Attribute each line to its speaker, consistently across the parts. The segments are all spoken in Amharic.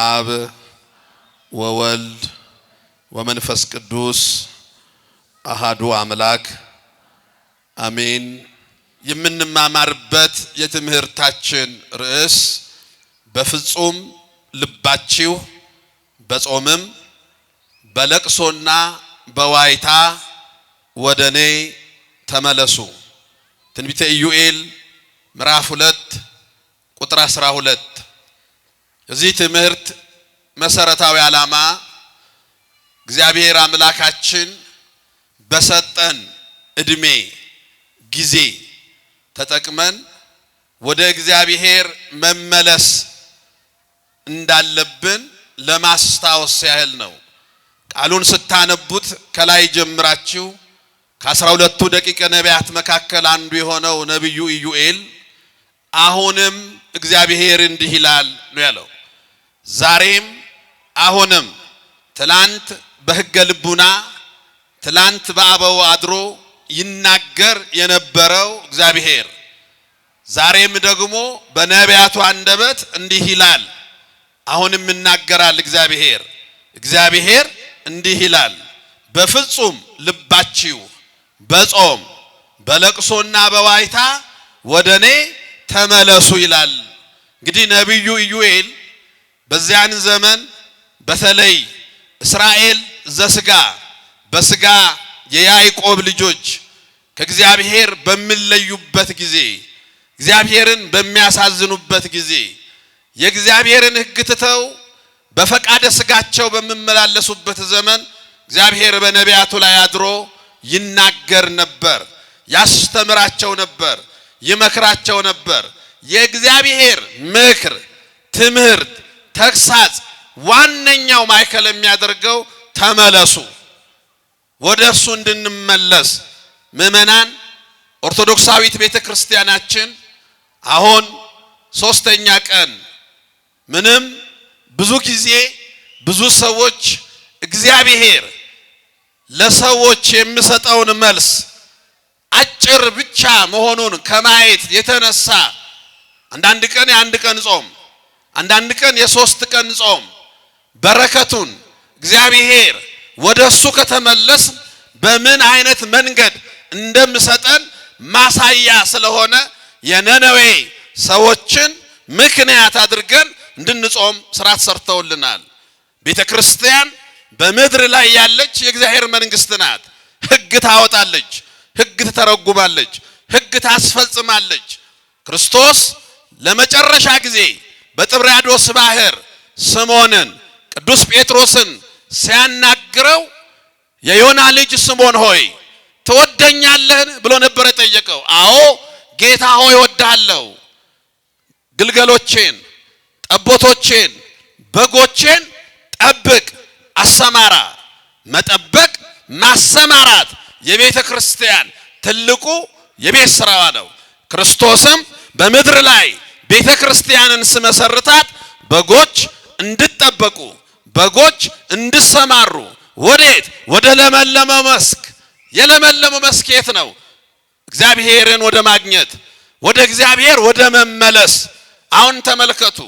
Speaker 1: አብ ወወልድ ወመንፈስ ቅዱስ አሃዱ አምላክ አሜን። የምንማማርበት የትምህርታችን ርዕስ በፍጹም ልባችሁ በጾምም በለቅሶና በዋይታ ወደ እኔ ተመለሱ። ትንቢተ ኢዩኤል ምዕራፍ 2 ቁጥር 12። የዚህ ትምህርት መሰረታዊ ዓላማ እግዚአብሔር አምላካችን በሰጠን እድሜ ጊዜ ተጠቅመን ወደ እግዚአብሔር መመለስ እንዳለብን ለማስታወስ ያህል ነው። ቃሉን ስታነቡት ከላይ ጀምራችሁ ከ12ቱ ደቂቀ ነቢያት መካከል አንዱ የሆነው ነቢዩ ኢዩኤል አሁንም እግዚአብሔር እንዲህ ይላል ነው ያለው። ዛሬም አሁንም ትላንት በሕገ ልቡና ትላንት በአበው አድሮ ይናገር የነበረው እግዚአብሔር ዛሬም ደግሞ በነቢያቱ አንደበት እንዲህ ይላል። አሁንም ይናገራል እግዚአብሔር። እግዚአብሔር እንዲህ ይላል፣ በፍጹም ልባችሁ በጾም በለቅሶና በዋይታ ወደ እኔ ተመለሱ ይላል። እንግዲህ ነቢዩ ኢዩኤል በዚያን ዘመን በተለይ እስራኤል ዘስጋ በስጋ የያዕቆብ ልጆች ከእግዚአብሔር በሚለዩበት ጊዜ፣ እግዚአብሔርን በሚያሳዝኑበት ጊዜ፣ የእግዚአብሔርን ሕግ ትተው በፈቃደ ስጋቸው በሚመላለሱበት ዘመን እግዚአብሔር በነቢያቱ ላይ አድሮ ይናገር ነበር፣ ያስተምራቸው ነበር፣ ይመክራቸው ነበር። የእግዚአብሔር ምክር፣ ትምህርት፣ ተግሳጽ ዋነኛው ማዕከል የሚያደርገው ተመለሱ፣ ወደ እርሱ እንድንመለስ። ምዕመናን፣ ኦርቶዶክሳዊት ቤተክርስቲያናችን አሁን ሶስተኛ ቀን ምንም ብዙ ጊዜ ብዙ ሰዎች እግዚአብሔር ለሰዎች የሚሰጠውን መልስ አጭር ብቻ መሆኑን ከማየት የተነሳ አንዳንድ ቀን የአንድ ቀን ጾም፣ አንዳንድ ቀን የሶስት ቀን ጾም በረከቱን እግዚአብሔር ወደ እሱ ከተመለስ በምን አይነት መንገድ እንደምሰጠን ማሳያ ስለሆነ የነነዌ ሰዎችን ምክንያት አድርገን እንድንጾም ስርዓት ሰርተውልናል። ቤተ ክርስቲያን በምድር ላይ ያለች የእግዚአብሔር መንግስት ናት። ሕግ ታወጣለች፣ ሕግ ትተረጉማለች፣ ሕግ ታስፈጽማለች። ክርስቶስ ለመጨረሻ ጊዜ በጥብርያዶስ ባህር ስምዖንን ቅዱስ ጴጥሮስን ሲያናግረው የዮና ልጅ ስምዖን ሆይ ትወደኛለህን ብሎ ነበር የጠየቀው። አዎ ጌታ ሆይ እወድሃለሁ፣ ግልገሎቼን፣ ጠቦቶቼን፣ በጎቼን ጠብቅ፣ አሰማራ። መጠበቅ ማሰማራት የቤተ ክርስቲያን ትልቁ የቤት ስራዋ ነው። ክርስቶስም በምድር ላይ ቤተ ክርስቲያንን ስመሰርታት በጎች እንድጠበቁ፣ በጎች እንድሰማሩ፣ ወዴት? ወደ ለመለመው መስክ። የለመለመው መስክ የት ነው? እግዚአብሔርን ወደ ማግኘት፣ ወደ እግዚአብሔር ወደ መመለስ። አሁን ተመልከቱ፣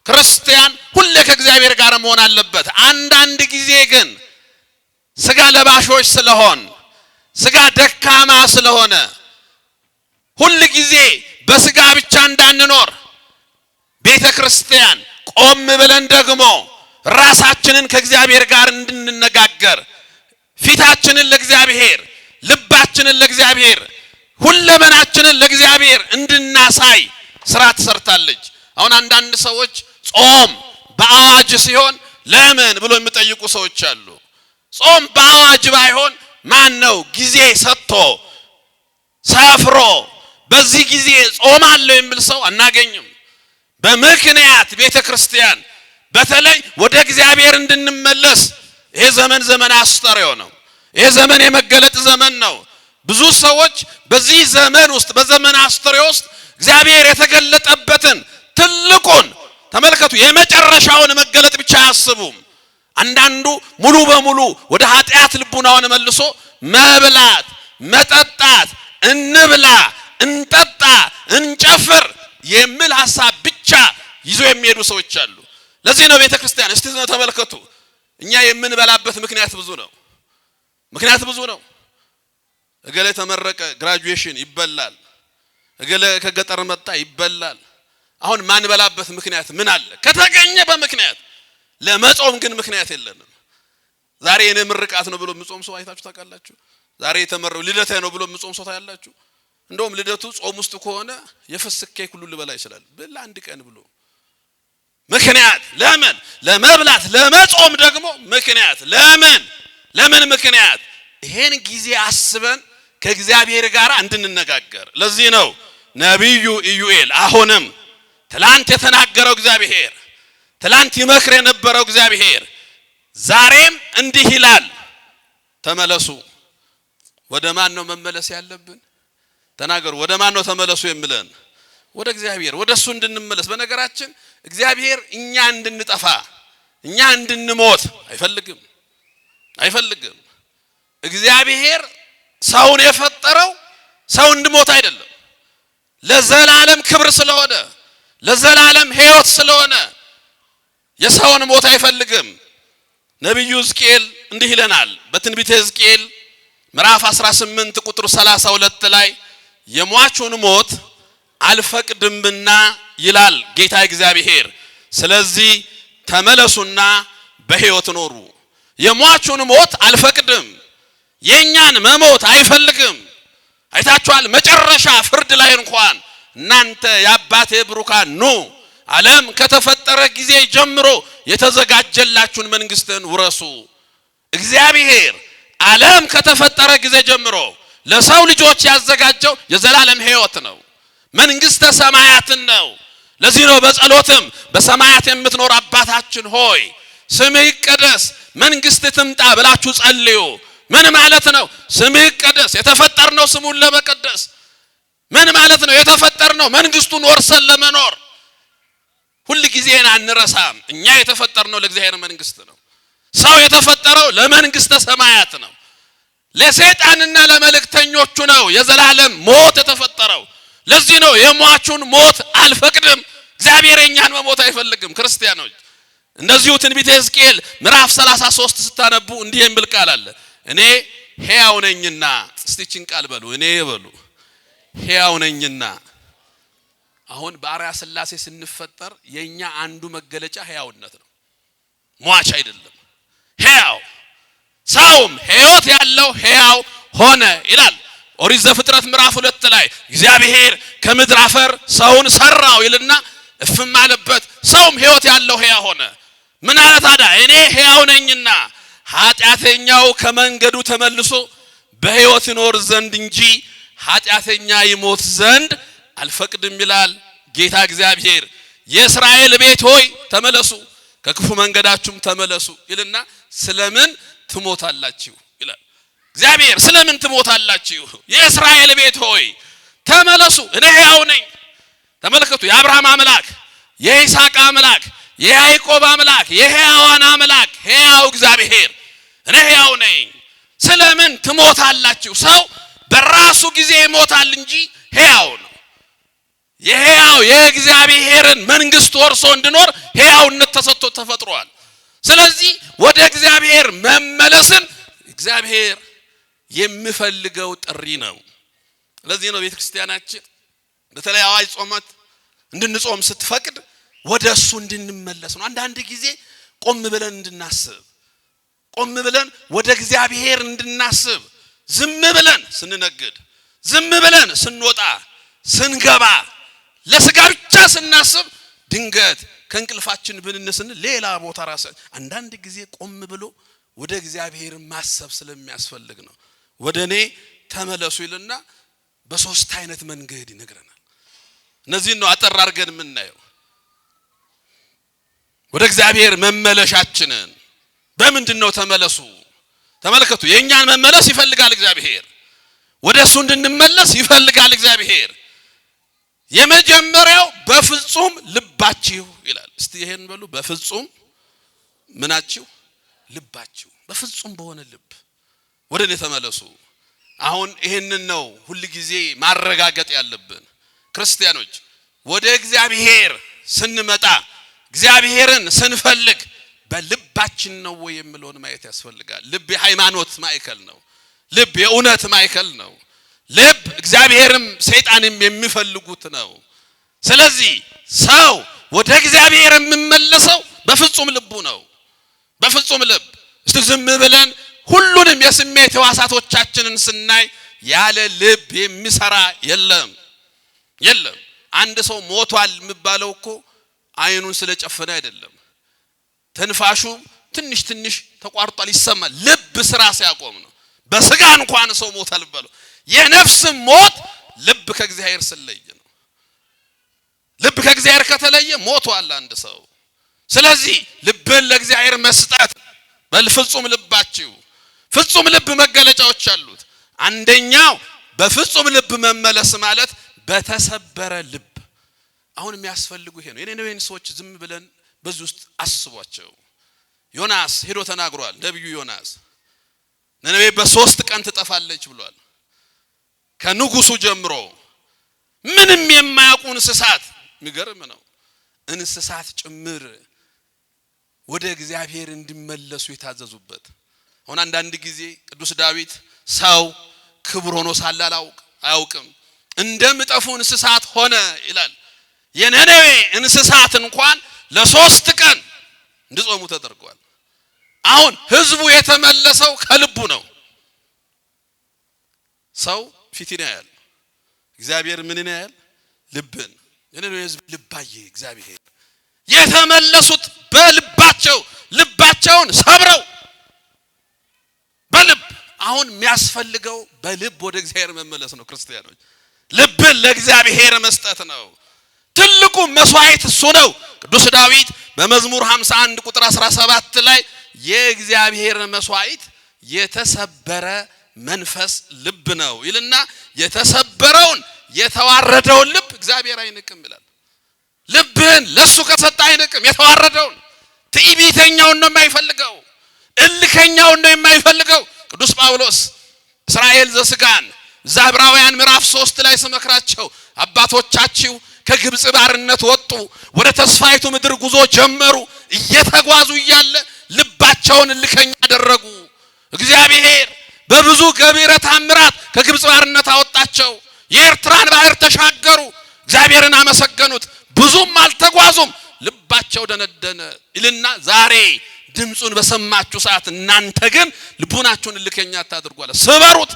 Speaker 1: ክርስቲያን ሁሌ ከእግዚአብሔር ጋር መሆን አለበት። አንዳንድ ጊዜ ግን ስጋ ለባሾች ስለሆን፣ ስጋ ደካማ ስለሆነ ሁል ጊዜ በስጋ ብቻ እንዳንኖር ቤተ ክርስቲያን ቆም ብለን ደግሞ ራሳችንን ከእግዚአብሔር ጋር እንድንነጋገር፣ ፊታችንን ለእግዚአብሔር፣ ልባችንን ለእግዚአብሔር፣ ሁለመናችንን ለእግዚአብሔር እንድናሳይ ስራ ትሰርታለች። አሁን አንዳንድ ሰዎች ጾም በአዋጅ ሲሆን ለምን ብሎ የሚጠይቁ ሰዎች አሉ። ጾም በአዋጅ ባይሆን ማን ነው ጊዜ ሰጥቶ ሰፍሮ በዚህ ጊዜ ጾም አለው የሚል ሰው አናገኝም። በምክንያት ቤተ ክርስቲያን በተለይ ወደ እግዚአብሔር እንድንመለስ ይሄ ዘመን ዘመን አስተርእዮ ነው። ይሄ ዘመን የመገለጥ ዘመን ነው። ብዙ ሰዎች በዚህ ዘመን ውስጥ በዘመን አስተርእዮ ውስጥ እግዚአብሔር የተገለጠበትን ትልቁን ተመልከቱ፣ የመጨረሻውን መገለጥ ብቻ አያስቡም። አንዳንዱ ሙሉ በሙሉ ወደ ኃጢአት ልቡናውን መልሶ መብላት፣ መጠጣት፣ እንብላ፣ እንጠጣ፣ እንጨፍር የሚል ሐሳብ ብቻ ይዞ የሚሄዱ ሰዎች አሉ። ለዚህ ነው ቤተክርስቲያን እስቲ ተመልከቱ፣ እኛ የምንበላበት ምክንያት ብዙ ነው። ምክንያት ብዙ ነው። እገሌ ተመረቀ graduation ይበላል። እገሌ ከገጠር መጣ ይበላል። አሁን ማንበላበት ምክንያት ምን አለ? ከተገኘ በምክንያት ለመጾም ግን ምክንያት የለንም። ዛሬ የኔ ምርቃት ነው ብሎ ምጾም ሰው አይታችሁ ታውቃላችሁ? ዛሬ የተመረው ልደቴ ነው ብሎ ምጾም ሰው ታያላችሁ? እንደውም ልደቱ ጾም ውስጥ ከሆነ የፍስክ ኬክ ሁሉ ልበላ ይችላል። ብላ አንድ ቀን ብሎ ምክንያት ለምን ለመብላት ለመጾም ደግሞ ምክንያት ለምን ለምን ምክንያት ይሄን ጊዜ አስበን ከእግዚአብሔር ጋር እንድንነጋገር። ለዚህ ነው ነቢዩ ኢዩኤል አሁንም ትላንት የተናገረው እግዚአብሔር፣ ትላንት ይመክር የነበረው እግዚአብሔር ዛሬም እንዲህ ይላል፣ ተመለሱ። ወደ ማን ነው መመለስ ያለብን? ተናገሩ። ወደ ማን ነው ተመለሱ የሚለን? ወደ እግዚአብሔር፣ ወደ እሱ እንድንመለስ። በነገራችን እግዚአብሔር እኛ እንድንጠፋ እኛ እንድንሞት አይፈልግም፣ አይፈልግም። እግዚአብሔር ሰውን የፈጠረው ሰው እንድሞት አይደለም፣ ለዘላለም ክብር ስለሆነ ለዘላለም ሕይወት ስለሆነ የሰውን ሞት አይፈልግም። ነቢዩ ሕዝቅኤል እንዲህ ይለናል በትንቢተ ሕዝቅኤል ምዕራፍ 18 ቁጥር 32 ላይ የሟቹን ሞት አልፈቅድምና ይላል ጌታ እግዚአብሔር፣ ስለዚህ ተመለሱና በሕይወት ኖሩ። የሟቹን ሞት አልፈቅድም፣ የኛን መሞት አይፈልግም። አይታችኋል፣ መጨረሻ ፍርድ ላይ እንኳን እናንተ የአባቴ ብሩካን ኑ፣ ዓለም ከተፈጠረ ጊዜ ጀምሮ የተዘጋጀላችሁን መንግስትን ውረሱ። እግዚአብሔር ዓለም ከተፈጠረ ጊዜ ጀምሮ ለሰው ልጆች ያዘጋጀው የዘላለም ሕይወት ነው፣ መንግስተ ሰማያትን ነው። ለዚህ ነው በጸሎትም በሰማያት የምትኖር አባታችን ሆይ ስምህ ይቀደስ፣ መንግስትህ ትምጣ ብላችሁ ጸልዩ። ምን ማለት ነው? ስምህ ይቀደስ። የተፈጠርነው ስሙን ለመቀደስ። ምን ማለት ነው? የተፈጠርነው መንግስቱን ወርሰን ለመኖር። ሁል ጊዜን አንረሳም። እኛ የተፈጠርነው ለእግዚአብሔር መንግስት ነው። ሰው የተፈጠረው ለመንግስተ ሰማያት ነው። ለሰይጣንና ለመልእክተኞቹ ነው የዘላለም ሞት የተፈጠረው። ለዚህ ነው የሟቹን ሞት አልፈቅድም። እግዚአብሔር የኛን መሞት አይፈልግም። ክርስቲያኖች እንደዚሁ ትንቢተ ሕዝቅኤል ምዕራፍ 33 ስታነቡ እንዲህ የሚል ቃል አለ። እኔ ሕያው ነኝና፣ እስቲ ይህችን ቃል በሉ፣ እኔ በሉ ሕያው ነኝና። አሁን በአርአያ ሥላሴ ስንፈጠር የኛ አንዱ መገለጫ ሕያውነት ነው። ሟች አይደለም፣ ሕያው። ሰውም ሕይወት ያለው ሕያው ሆነ ይላል ኦሪት ዘፍጥረት ምዕራፍ 2 ላይ እግዚአብሔር ከምድር አፈር ሰውን ሰራው ይልና እፍም አለበት፣ ሰውም ሕይወት ያለው ሕያው ሆነ። ምን አለ ታዲያ? እኔ ሕያው ነኝና ኃጢአተኛው ከመንገዱ ተመልሶ በሕይወት ይኖር ዘንድ እንጂ ኃጢአተኛ ይሞት ዘንድ አልፈቅድም ይላል ጌታ እግዚአብሔር። የእስራኤል ቤት ሆይ ተመለሱ፣ ከክፉ መንገዳችሁም ተመለሱ ይልና ስለምን ትሞታላችሁ ይላል እግዚአብሔር። ስለምን ትሞታላችሁ? የእስራኤል ቤት ሆይ ተመለሱ፣ እኔ ሕያው ነኝ። ተመልከቱ፣ የአብርሃም አምላክ፣ የይስሐቅ አምላክ፣ የያዕቆብ አምላክ፣ የሕያዋን አምላክ ሕያው እግዚአብሔር እኔ ሕያው ነኝ፣ ስለምን ትሞታላችሁ? ሰው በራሱ ጊዜ ይሞታል እንጂ ሕያው ነው። የሕያው የእግዚአብሔርን መንግስት ወርሶ እንዲኖር ሕያውነት ተሰጥቶ ተፈጥሯል። ስለዚህ ወደ እግዚአብሔር መመለስን እግዚአብሔር የሚፈልገው ጥሪ ነው። ለዚህ ነው ቤተክርስቲያናችን በተለይ አዋጅ ጾመት እንድንጾም ስትፈቅድ ወደ እሱ እንድንመለስ ነው። አንዳንድ ጊዜ ቆም ብለን እንድናስብ፣ ቆም ብለን ወደ እግዚአብሔር እንድናስብ፣ ዝም ብለን ስንነግድ፣ ዝም ብለን ስንወጣ ስንገባ፣ ለስጋ ብቻ ስናስብ ድንገት ከእንቅልፋችን ብንነስን ሌላ ቦታ ራስ አንዳንድ ጊዜ ቆም ብሎ ወደ እግዚአብሔር ማሰብ ስለሚያስፈልግ ነው። ወደ እኔ ተመለሱ ይልና በሶስት አይነት መንገድ ይነግረናል። እነዚህን ነው አጠር አድርገን የምናየው። ወደ እግዚአብሔር መመለሻችንን በምንድን ነው ተመለሱ? ተመልከቱ፣ የእኛን መመለስ ይፈልጋል እግዚአብሔር። ወደ እሱ እንድንመለስ ይፈልጋል እግዚአብሔር። የመጀመሪያው በፍጹም ልባችሁ ይላል። እስቲ ይሄን በሉ፣ በፍጹም ምናችሁ? ልባችሁ። በፍጹም በሆነ ልብ ወደ እኔ ተመለሱ። አሁን ይሄንን ነው ሁል ጊዜ ማረጋገጥ ያለብን ክርስቲያኖች። ወደ እግዚአብሔር ስንመጣ እግዚአብሔርን ስንፈልግ በልባችን ነው ወይ የሚለውን ማየት ያስፈልጋል። ልብ የሃይማኖት ማዕከል ነው። ልብ የእውነት ማዕከል ነው። ልብ እግዚአብሔርም ሰይጣንም የሚፈልጉት ነው። ስለዚህ ሰው ወደ እግዚአብሔር የሚመለሰው በፍጹም ልቡ ነው። በፍጹም ልብ። እስቲ ዝም ብለን ሁሉንም የስሜት ሕዋሳቶቻችንን ስናይ ያለ ልብ የሚሰራ የለም፣ የለም። አንድ ሰው ሞቷል የሚባለው እኮ አይኑን ስለጨፈነ አይደለም። ትንፋሹ ትንሽ ትንሽ ተቋርጧል ይሰማል። ልብ ስራ ሲያቆም ነው። በስጋ እንኳን ሰው ሞቷል የሚባለው። የነፍስ ሞት ልብ ከእግዚአብሔር ስለየ ነው። ልብ ከእግዚአብሔር ከተለየ ሞቷል አንድ ሰው። ስለዚህ ልብን ለእግዚአብሔር መስጠት በፍጹም ልባችሁ። ፍጹም ልብ መገለጫዎች አሉት። አንደኛው በፍጹም ልብ መመለስ ማለት በተሰበረ ልብ። አሁን የሚያስፈልጉ ይሄ ነው። የነነዌን ሰዎች ዝም ብለን በዚህ ውስጥ አስቧቸው። ዮናስ ሄዶ ተናግሯል። ነብዩ ዮናስ ነነዌ በ3 ቀን ትጠፋለች ብሏል። ከንጉሱ ጀምሮ ምንም የማያውቁ እንስሳት፣ የሚገርም ነው፣ እንስሳት ጭምር ወደ እግዚአብሔር እንዲመለሱ የታዘዙበት። አሁን አንዳንድ ጊዜ ቅዱስ ዳዊት ሰው ክቡር ሆኖ ሳለ አያውቅም እንደሚጠፉ እንስሳት ሆነ ይላል። የነነዌ እንስሳት እንኳን ለ3 ቀን እንዲጾሙ ተደርጓል። አሁን ህዝቡ የተመለሰው ከልቡ ነው። ሰው ፊትን ያያል፣ እግዚአብሔር ምንን ያያል? ልብን። የነነዌ ህዝብ ልብ አየ እግዚአብሔር። የተመለሱት በልባቸው፣ ልባቸውን ሰብረው በልብ። አሁን የሚያስፈልገው በልብ ወደ እግዚአብሔር መመለስ ነው። ክርስቲያኖች ልብን ለእግዚአብሔር መስጠት ነው። ትልቁ መስዋዕት እሱ ነው። ቅዱስ ዳዊት በመዝሙር 51 ቁጥር 17 ላይ የእግዚአብሔር መስዋዕት የተሰበረ መንፈስ ልብ ነው ይልና የተሰበረውን የተዋረደውን ልብ እግዚአብሔር አይንቅም ይላል። ልብህን ለሱ ከሰጠ አይንቅም። የተዋረደውን፣ ትዕቢተኛውን ነው የማይፈልገው፣ እልከኛውን ነው የማይፈልገው። ቅዱስ ጳውሎስ እስራኤል ዘስጋን እዛ ዕብራውያን ምዕራፍ 3 ላይ ስመክራቸው አባቶቻችሁ ከግብጽ ባርነት ወጡ፣ ወደ ተስፋይቱ ምድር ጉዞ ጀመሩ። እየተጓዙ እያለ ልባቸውን እልከኛ አደረጉ። እግዚአብሔር በብዙ ገቢረ ተአምራት ከግብጽ ባርነት አወጣቸው። የኤርትራን ባህር ተሻገሩ፣ እግዚአብሔርን አመሰገኑት። ብዙም አልተጓዙም፣ ልባቸው ደነደነ ይልና ዛሬ ድምጹን በሰማችሁ ሰዓት እናንተ ግን ልቡናችሁን እልከኛ አታድርጉ አለ። ስበሩት።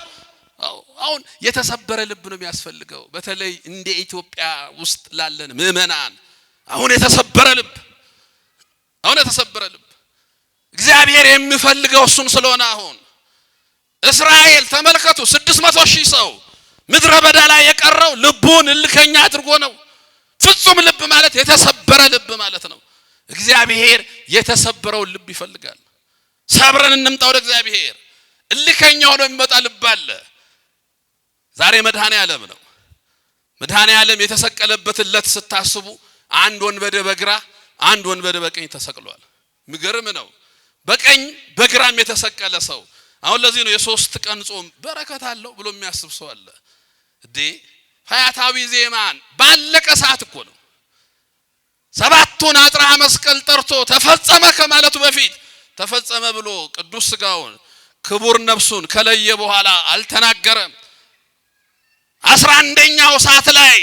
Speaker 1: አሁን የተሰበረ ልብ ነው የሚያስፈልገው። በተለይ እንደ ኢትዮጵያ ውስጥ ላለን ምእመናን አሁን የተሰበረ ልብ፣ አሁን የተሰበረ ልብ እግዚአብሔር የሚፈልገው እሱን ስለሆነ አሁን እስራኤል ተመልከቱ፣ 600,000 ሰው ምድረ በዳ ላይ የቀረው ልቡን እልከኛ አድርጎ ነው። ፍጹም ልብ ማለት የተሰበረ ልብ ማለት ነው። እግዚአብሔር የተሰበረውን ልብ ይፈልጋል። ሰብረን እንምጣ ወደ እግዚአብሔር። እልከኛ ሆኖ የሚመጣ ልብ አለ። ዛሬ መድኃኔዓለም ነው። መድኃኔዓለም የተሰቀለበትን ዕለት ስታስቡ አንድ ወንበዴ በግራ አንድ ወንበዴ በቀኝ ተሰቅሏል። የሚገርም ነው። በቀኝ በግራም የተሰቀለ ሰው። አሁን ለዚህ ነው የ3 ቀን ጾም በረከት አለው ብሎ የሚያስብ ሰው አለ። እንዴ ፈያታዊ ዜማን ባለቀ ሰዓት እኮ ነው 7ቱን አጽርሐ መስቀል ጠርቶ ተፈጸመ ከማለቱ በፊት ተፈጸመ ብሎ ቅዱስ ስጋውን ክቡር ነፍሱን ከለየ በኋላ አልተናገረም። 11ኛው ሰዓት ላይ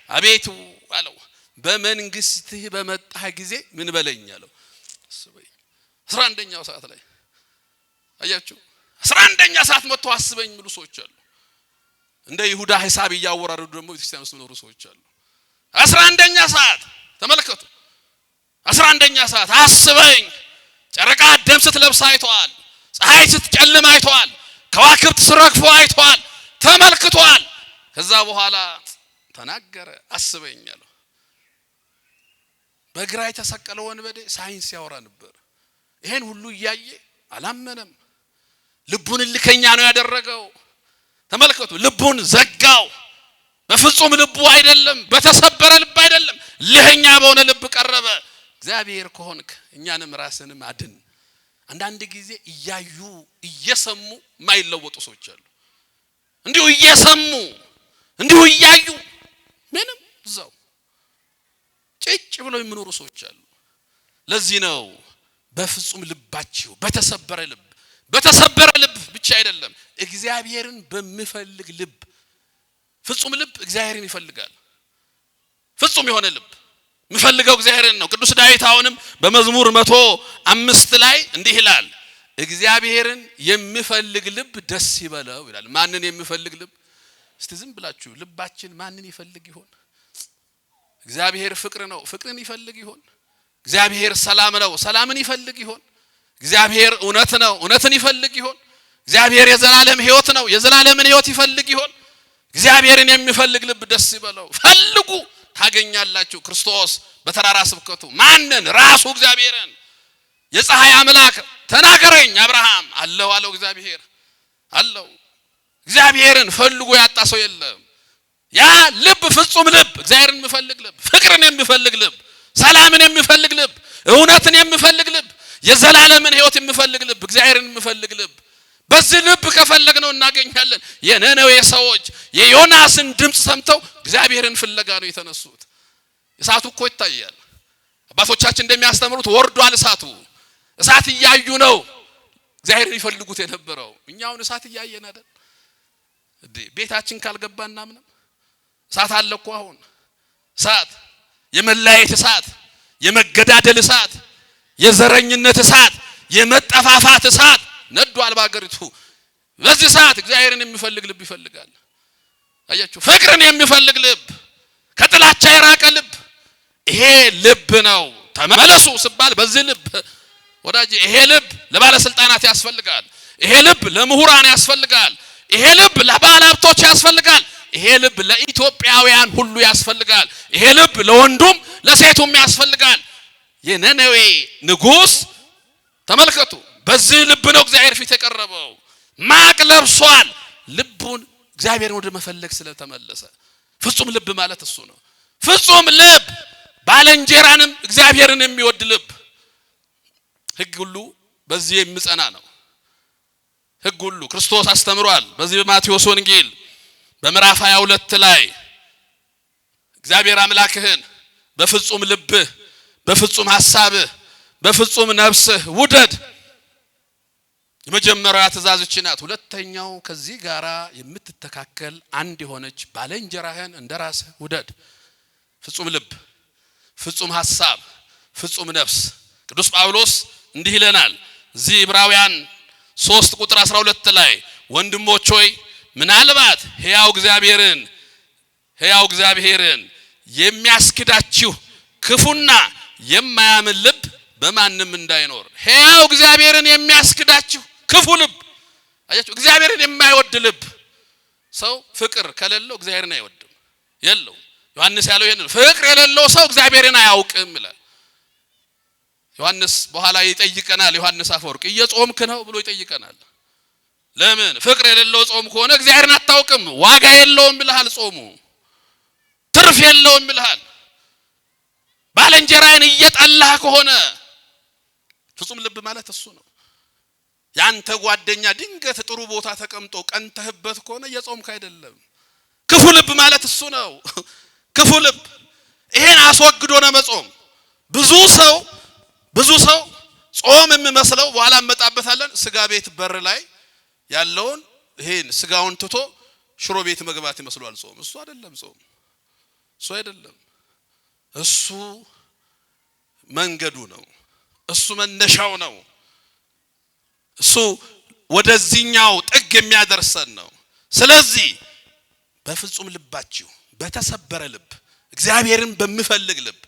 Speaker 1: አቤቱ አለው በመንግስትህ በመጣህ ጊዜ ምን በለኝ አለው። አስበኝ። 11ኛው ሰዓት ላይ አያችሁ፣ 11ኛ ሰዓት መጥቶ አስበኝ የሚሉ ሰዎች አሉ። እንደ ይሁዳ ሂሳብ እያወራረዱ ደግሞ ቤተክርስቲያን ውስጥ የሚኖሩ ሰዎች አሉ። 11ኛ ሰዓት ተመልከቱ፣ 11ኛ ሰዓት አስበኝ። ጨረቃ ደም ስትለብስ አይተዋል። ፀሐይ ስትጨልም አይተዋል። ከዋክብት ሲረግፉ አይተዋል፣ ተመልክቷል። ከዛ በኋላ ተናገረ፣ አስበኝ አለው። በግራ የተሰቀለ ወንበዴ ሳይንስ ያወራ ነበር። ይሄን ሁሉ እያየ አላመነም። ልቡን እልከኛ ነው ያደረገው። ተመልከቱ፣ ልቡን ዘጋው። በፍጹም ልቡ አይደለም፣ በተሰበረ ልብ አይደለም፣ እልከኛ በሆነ ልብ ቀረበ። እግዚአብሔር ከሆንክ እኛንም ራስንም አድን። አንዳንድ ጊዜ እያዩ እየሰሙ የማይለወጡ ሰዎች አሉ። እንዲሁ እየሰሙ እንዲሁ እያዩ ምንም እዛው ጭጭ ብለው የሚኖሩ ሰዎች አሉ። ለዚህ ነው በፍጹም ልባችሁ በተሰበረ ልብ፣ በተሰበረ ልብ ብቻ አይደለም፣ እግዚአብሔርን በሚፈልግ ልብ። ፍጹም ልብ እግዚአብሔርን ይፈልጋል። ፍጹም የሆነ ልብ የሚፈልገው እግዚአብሔርን ነው። ቅዱስ ዳዊት አሁንም በመዝሙር 105 ላይ እንዲህ ይላል፣ እግዚአብሔርን የሚፈልግ ልብ ደስ ይበለው ይላል። ማንን የሚፈልግ ልብ? እስቲ ዝም ብላችሁ ልባችን ማንን ይፈልግ ይሆን? እግዚአብሔር ፍቅር ነው፣ ፍቅርን ይፈልግ ይሆን? እግዚአብሔር ሰላም ነው፣ ሰላምን ይፈልግ ይሆን? እግዚአብሔር እውነት ነው፣ እውነትን ይፈልግ ይሆን? እግዚአብሔር የዘላለም ሕይወት ነው፣ የዘላለምን ሕይወት ይፈልግ ይሆን? እግዚአብሔርን የሚፈልግ ልብ ደስ ይበለው። ፈልጉ ታገኛላችሁ። ክርስቶስ በተራራ ስብከቱ ማንን? ራሱ እግዚአብሔርን። የፀሐይ አምላክ ተናገረኝ አብርሃም አለው አለው እግዚአብሔር አለው። እግዚአብሔርን ፈልጎ ያጣ ሰው የለም። ያ ልብ ፍጹም ልብ፣ እግዚአብሔርን የሚፈልግ ልብ፣ ፍቅርን የሚፈልግ ልብ፣ ሰላምን የሚፈልግ ልብ፣ እውነትን የሚፈልግ ልብ፣ የዘላለምን ሕይወት የሚፈልግ ልብ፣ እግዚአብሔርን የሚፈልግ ልብ። በዚህ ልብ ከፈለግነው እናገኛለን። የነነዌ ሰዎች የዮናስን ድምፅ ሰምተው እግዚአብሔርን ፍለጋ ነው የተነሱት። እሳቱ እኮ ይታያል። አባቶቻችን እንደሚያስተምሩት ወርዷል እሳቱ። እሳት እያዩ ነው እግዚአብሔርን ይፈልጉት የነበረው። እኛውን እሳት እያየን አይደል እንዴ? ቤታችን ካልገባ እናምንም። እሳት አለ እኮ አሁን። እሳት፣ የመለያየት እሳት፣ የመገዳደል እሳት፣ የዘረኝነት እሳት፣ የመጠፋፋት እሳት ነዷል በአገሪቱ። በዚህ ሰዓት እግዚአብሔርን የሚፈልግ ልብ ይፈልጋል። አያችሁ፣ ፍቅርን የሚፈልግ ልብ፣ ከጥላቻ የራቀ ልብ፣ ይሄ ልብ ነው። ተመለሱ ሲባል በዚህ ልብ ወዳጅ፣ ይሄ ልብ ለባለስልጣናት ያስፈልጋል። ይሄ ልብ ለምሁራን ያስፈልጋል። ይሄ ልብ ለባለሀብቶች ያስፈልጋል። ይሄ ልብ ለኢትዮጵያውያን ሁሉ ያስፈልጋል። ይሄ ልብ ለወንዱም ለሴቱም ያስፈልጋል። የነነዌ ንጉስ ተመልከቱ፣ በዚህ ልብ ነው እግዚአብሔር ፊት የቀረበው። ማቅ ለብሷል። ልቡን እግዚአብሔርን ወደ መፈለግ ስለተመለሰ። ፍጹም ልብ ማለት እሱ ነው። ፍጹም ልብ ባልንጀራንም እግዚአብሔርን የሚወድ ልብ። ሕግ ሁሉ በዚህ የሚጸና ነው። ሕግ ሁሉ ክርስቶስ አስተምሯል። በዚህ በማቴዎስ ወንጌል በምዕራፍ 22 ላይ እግዚአብሔር አምላክህን በፍጹም ልብህ፣ በፍጹም ሐሳብህ፣ በፍጹም ነፍስህ ውደድ። የመጀመሪያዋ ትእዛዝ ይህች ናት። ሁለተኛው ከዚህ ጋራ የምትተካከል አንድ የሆነች ባልንጀራህን እንደራስህ ውደድ። ፍጹም ልብ፣ ፍጹም ሐሳብ፣ ፍጹም ነፍስ። ቅዱስ ጳውሎስ እንዲህ ይለናል እዚህ ዕብራውያን 3 ቁጥር 12 ላይ፣ ወንድሞች ሆይ፣ ምናልባት ሕያው እግዚአብሔርን የሚያስክዳችሁ ክፉና የማያምን ልብ በማንም እንዳይኖር። ሕያው እግዚአብሔርን የሚያስክዳችሁ ክፉ ልብ። አያችሁ፣ እግዚአብሔርን የማይወድ ልብ። ሰው ፍቅር ከሌለው እግዚአብሔርን አይወድም፣ የለውም። ዮሐንስ ያለው ይሄንን፣ ፍቅር የሌለው ሰው እግዚአብሔርን አያውቅም ይላል። ዮሐንስ በኋላ ይጠይቀናል። ዮሐንስ አፈወርቅ እየጾምክ ነው ብሎ ይጠይቀናል። ለምን? ፍቅር የሌለው ጾም ከሆነ እግዚአብሔርን አታውቅም፣ ዋጋ የለውም ይልሃል። ጾሙ ትርፍ የለውም ይልሃል። ባልንጀራህን እየጠላህ ከሆነ። ፍጹም ልብ ማለት እሱ ነው። ያንተ ጓደኛ ድንገት ጥሩ ቦታ ተቀምጦ ቀንተህበት ከሆነ እየጾምክ አይደለም። ክፉ ልብ ማለት እሱ ነው። ክፉ ልብ ይሄን አስወግዶ ነው መጾም። ብዙ ሰው ጾም የሚመስለው፣ በኋላ እንመጣበታለን፣ ስጋ ቤት በር ላይ ያለውን ይሄን ስጋውን ትቶ ሽሮ ቤት መግባት ይመስለዋል ጾም። እሱ አይደለም ጾም፣ እሱ አይደለም። እሱ መንገዱ ነው። እሱ መነሻው ነው። እሱ ወደዚህኛው ጥግ የሚያደርሰን ነው። ስለዚህ በፍጹም ልባችሁ፣ በተሰበረ ልብ፣ እግዚአብሔርን በሚፈልግ ልብ፣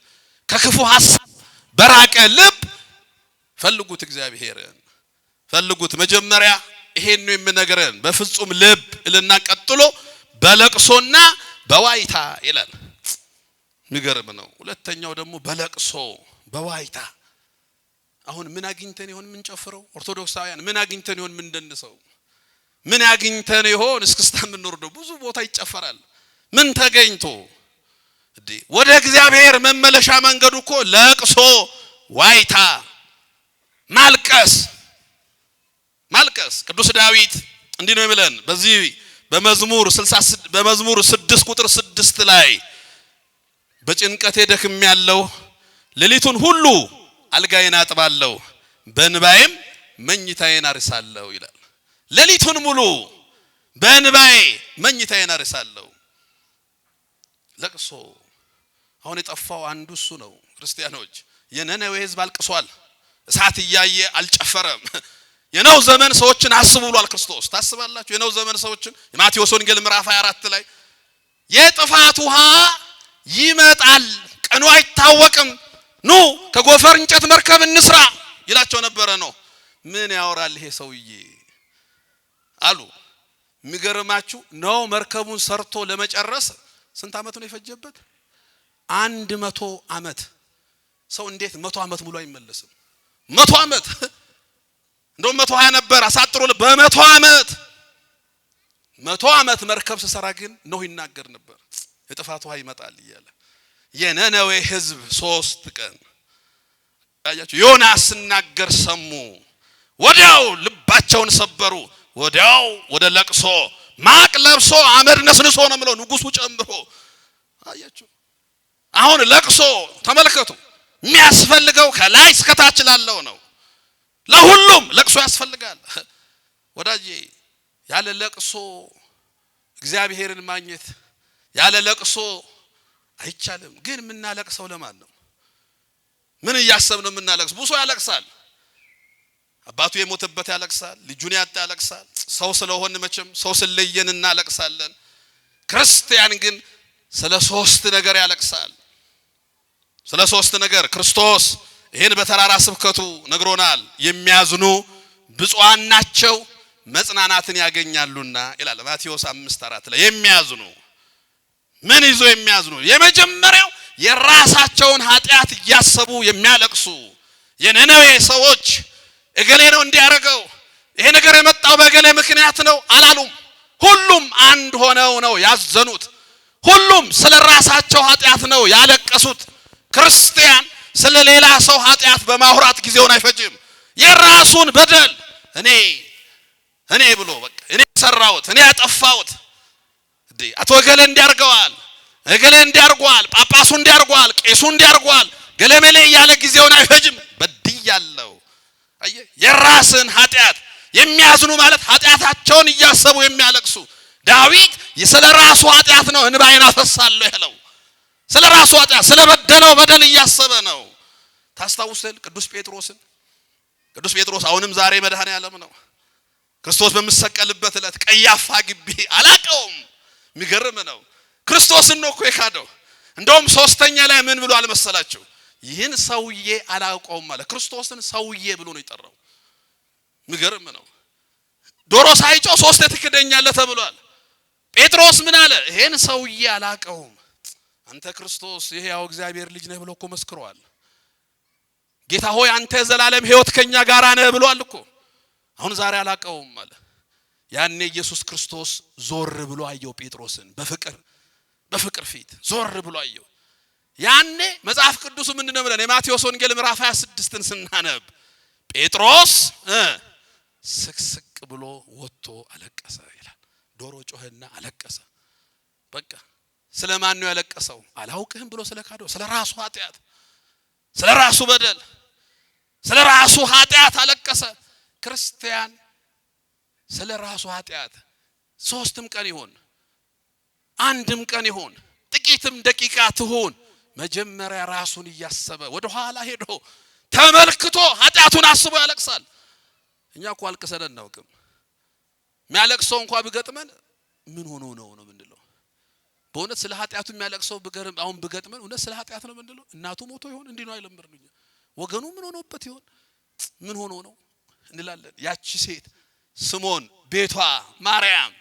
Speaker 1: ከክፉ ሐሳብ በራቀ ልብ ፈልጉት፣ እግዚአብሔርን ፈልጉት። መጀመሪያ ይሄን ነው የምነግረን፣ በፍጹም ልብ እልና ቀጥሎ በለቅሶና በዋይታ ይላል። የሚገርም ነው። ሁለተኛው ደግሞ በለቅሶ በዋይታ። አሁን ምን አግኝተን ይሆን የምንጨፍረው? ኦርቶዶክሳውያን ምን አግኝተን ይሆን የምንደንሰው? ምን አግኝተን ይሆን እስክስታ የምንወርደው? ብዙ ቦታ ይጨፈራል። ምን ተገኝቶ እንዴ? ወደ እግዚአብሔር መመለሻ መንገዱ እኮ ለቅሶ፣ ዋይታ፣ ማልቀስ፣ ማልቀስ። ቅዱስ ዳዊት እንዲህ ነው የሚለን በዚህ በመዝሙር 6 ቁጥር 6 ላይ፣ በጭንቀቴ ደክሜያለሁ፣ ሌሊቱን ሁሉ አልጋዬን አጥባለሁ፣ በእንባዬም መኝታዬን አርሳለሁ ይላል። ሌሊቱን ሙሉ በእንባዬ መኝታዬን አርሳለሁ። ለቅሶ አሁን የጠፋው አንዱ እሱ ነው። ክርስቲያኖች፣ የነነዌ ሕዝብ አልቅሷል። እሳት እያየ አልጨፈረም። የኖህ ዘመን ሰዎችን አስቡ ብሏል ክርስቶስ። ታስባላችሁ? የኖህ ዘመን ሰዎችን የማቴዎስ ወንጌል ምዕራፍ 24 ላይ የጥፋት ውሃ ይመጣል፣ ቀኑ አይታወቅም፣ ኑ ከጎፈር እንጨት መርከብ እንስራ ይላቸው ነበረ። ነው ምን ያወራል ይሄ ሰውዬ አሉ። የሚገርማችሁ ነው መርከቡን ሰርቶ ለመጨረስ ስንት ዓመት ነው የፈጀበት? 100 ዓመት። ሰው እንዴት 100 ዓመት ሙሉ አይመለስም? 100 ዓመት፣ እንደውም 120 ነበር አሳጥሮ፣ በ100 ዓመት፣ 100 ዓመት መርከብ ስሰራ ግን ኖህ ይናገር ነበር የጥፋት ውሃ ይመጣል እያለ። የነነዌ ህዝብ 3 ቀን አያችሁ፣ ዮናስ ሲናገር ሰሙ። ወዲያው ልባቸውን ሰበሩ። ወዲያው ወደ ለቅሶ፣ ማቅ ለብሶ አመድ ነስንሶ ነው የምለው ንጉሱ ጨምሮ። አያችሁ፣ አሁን ለቅሶ ተመልከቱ፣ የሚያስፈልገው ከላይ እስከታች ላለው ነው። ለሁሉም ለቅሶ ያስፈልጋል ወዳጄ። ያለ ለቅሶ እግዚአብሔርን ማግኘት፣ ያለ ለቅሶ አይቻልም። ግን የምናለቅሰው ለማን ነው? ምን እያሰብን ነው የምናለቅሰው? ብዙ ሰው ያለቅሳል። አባቱ የሞተበት ያለቅሳል፣ ልጁን ያጣ ያለቅሳል። ሰው ስለሆን መቼም ሰው ስለየን እናለቅሳለን። ክርስቲያን ግን ስለ ሶስት ነገር ያለቅሳል። ስለ ሶስት ነገር ክርስቶስ ይህን በተራራ ስብከቱ ነግሮናል። የሚያዝኑ ብፁዓን ናቸው መጽናናትን ያገኛሉና ይላል ማቴዎስ 5:4 ላይ። የሚያዝኑ ምን ይዞ የሚያዝኑ? የመጀመሪያው የራሳቸውን ኃጢአት እያሰቡ የሚያለቅሱ። የነነዌ ሰዎች እገሌ ነው እንዲያረገው፣ ይሄ ነገር የመጣው በእገሌ ምክንያት ነው አላሉም። ሁሉም አንድ ሆነው ነው ያዘኑት። ሁሉም ስለ ራሳቸው ኃጢአት ነው ያለቀሱት። ክርስቲያን ስለ ሌላ ሰው ኃጢአት በማውራት ጊዜውን አይፈጅም። የራሱን በደል እኔ እኔ ብሎ፣ በቃ እኔ ሰራሁት፣ እኔ ያጠፋሁት፣ እንዴ አቶ እገሌ እንዲያርገዋል፣ እገሌ እንዲያርጓል፣ ጳጳሱ እንዲያርጓል፣ ቄሱ እንዲያርጓል፣ ገለመሌ እያለ ጊዜውን አይፈጅም። በድያለሁ። አየህ፣ የራስን ኃጢአት የሚያዝኑ ማለት ኃጢአታቸውን እያሰቡ የሚያለቅሱ። ዳዊት ስለ ራሱ ኃጢአት ነው እንባዬን አፈሳለሁ ያለው። ስለ ራሱ ኃጢአት፣ ስለ በደለው በደል እያሰበ ነው። ታስታውሳል ቅዱስ ጴጥሮስን? ቅዱስ ጴጥሮስ አሁንም ዛሬ መድኃኔዓለም ነው። ክርስቶስ በሚሰቀልበት ዕለት ቀያፋ ግቢ አላቀውም። የሚገርም ነው። ክርስቶስን ነው እኮ የካደው። እንደውም ሶስተኛ ላይ ምን ብሎ አልመሰላችሁ? ይህን ሰውዬ አላውቀውም አለ። ክርስቶስን ሰውዬ ብሎ ነው የጠራው። የሚገርም ነው። ዶሮ ሳይጮህ ሶስቴ ትክደኛለህ ተብሏል። ጴጥሮስ ምን አለ? ይሄን ሰውዬ አላውቀውም። አንተ ክርስቶስ የሕያው እግዚአብሔር ልጅ ነህ ብሎ እኮ መስክሯል። ጌታ ሆይ አንተ የዘላለም ሕይወት ከኛ ጋር ነህ ብሏል እኮ። አሁን ዛሬ አላውቀውም አለ። ያኔ ኢየሱስ ክርስቶስ ዞር ብሎ አየው ጴጥሮስን፣ በፍቅር በፍቅር ፊት ዞር ብሎ አየው። ያኔ መጽሐፍ ቅዱሱ ምንድነው ብለን የማቴዎስ ወንጌል ምዕራፍ 26ን ስናነብ ጴጥሮስ ስቅስቅ ብሎ ወጥቶ አለቀሰ ይላል። ዶሮ ጮኸና አለቀሰ። በቃ ስለማን ነው ያለቀሰው? አላውቅህም ብሎ ስለካደው፣ ስለ ራሱ ኃጢአት፣ ስለ ራሱ በደል፣ ስለ ራሱ ኃጢአት አለቀሰ። ክርስቲያን ስለ ራሱ ኃጢአት 3ም ቀን ይሁን አንድም ቀን ይሁን ጥቂትም ደቂቃ ትሁን መጀመሪያ ራሱን እያሰበ ወደ ኋላ ሄዶ ተመልክቶ ኃጢአቱን አስቦ ያለቅሳል። እኛ እኮ አልቅሰን አናውቅም። የሚያለቅሰው እንኳን ቢገጥመን ምን ሆኖ ነው ነው የምንለው። በእውነት ስለ ኃጢአቱ የሚያለቅሰው ቢገርም አሁን ቢገጥመን እውነት ስለ ኃጢአት ነው የምንለው? እናቱ ሞቶ ይሆን? እንዲህ ነው አይለምርም። ወገኑ ምን ሆኖበት ይሆን? ምን ሆኖ ነው እንላለን። ያቺ ሴት ስሞን ቤቷ ማርያም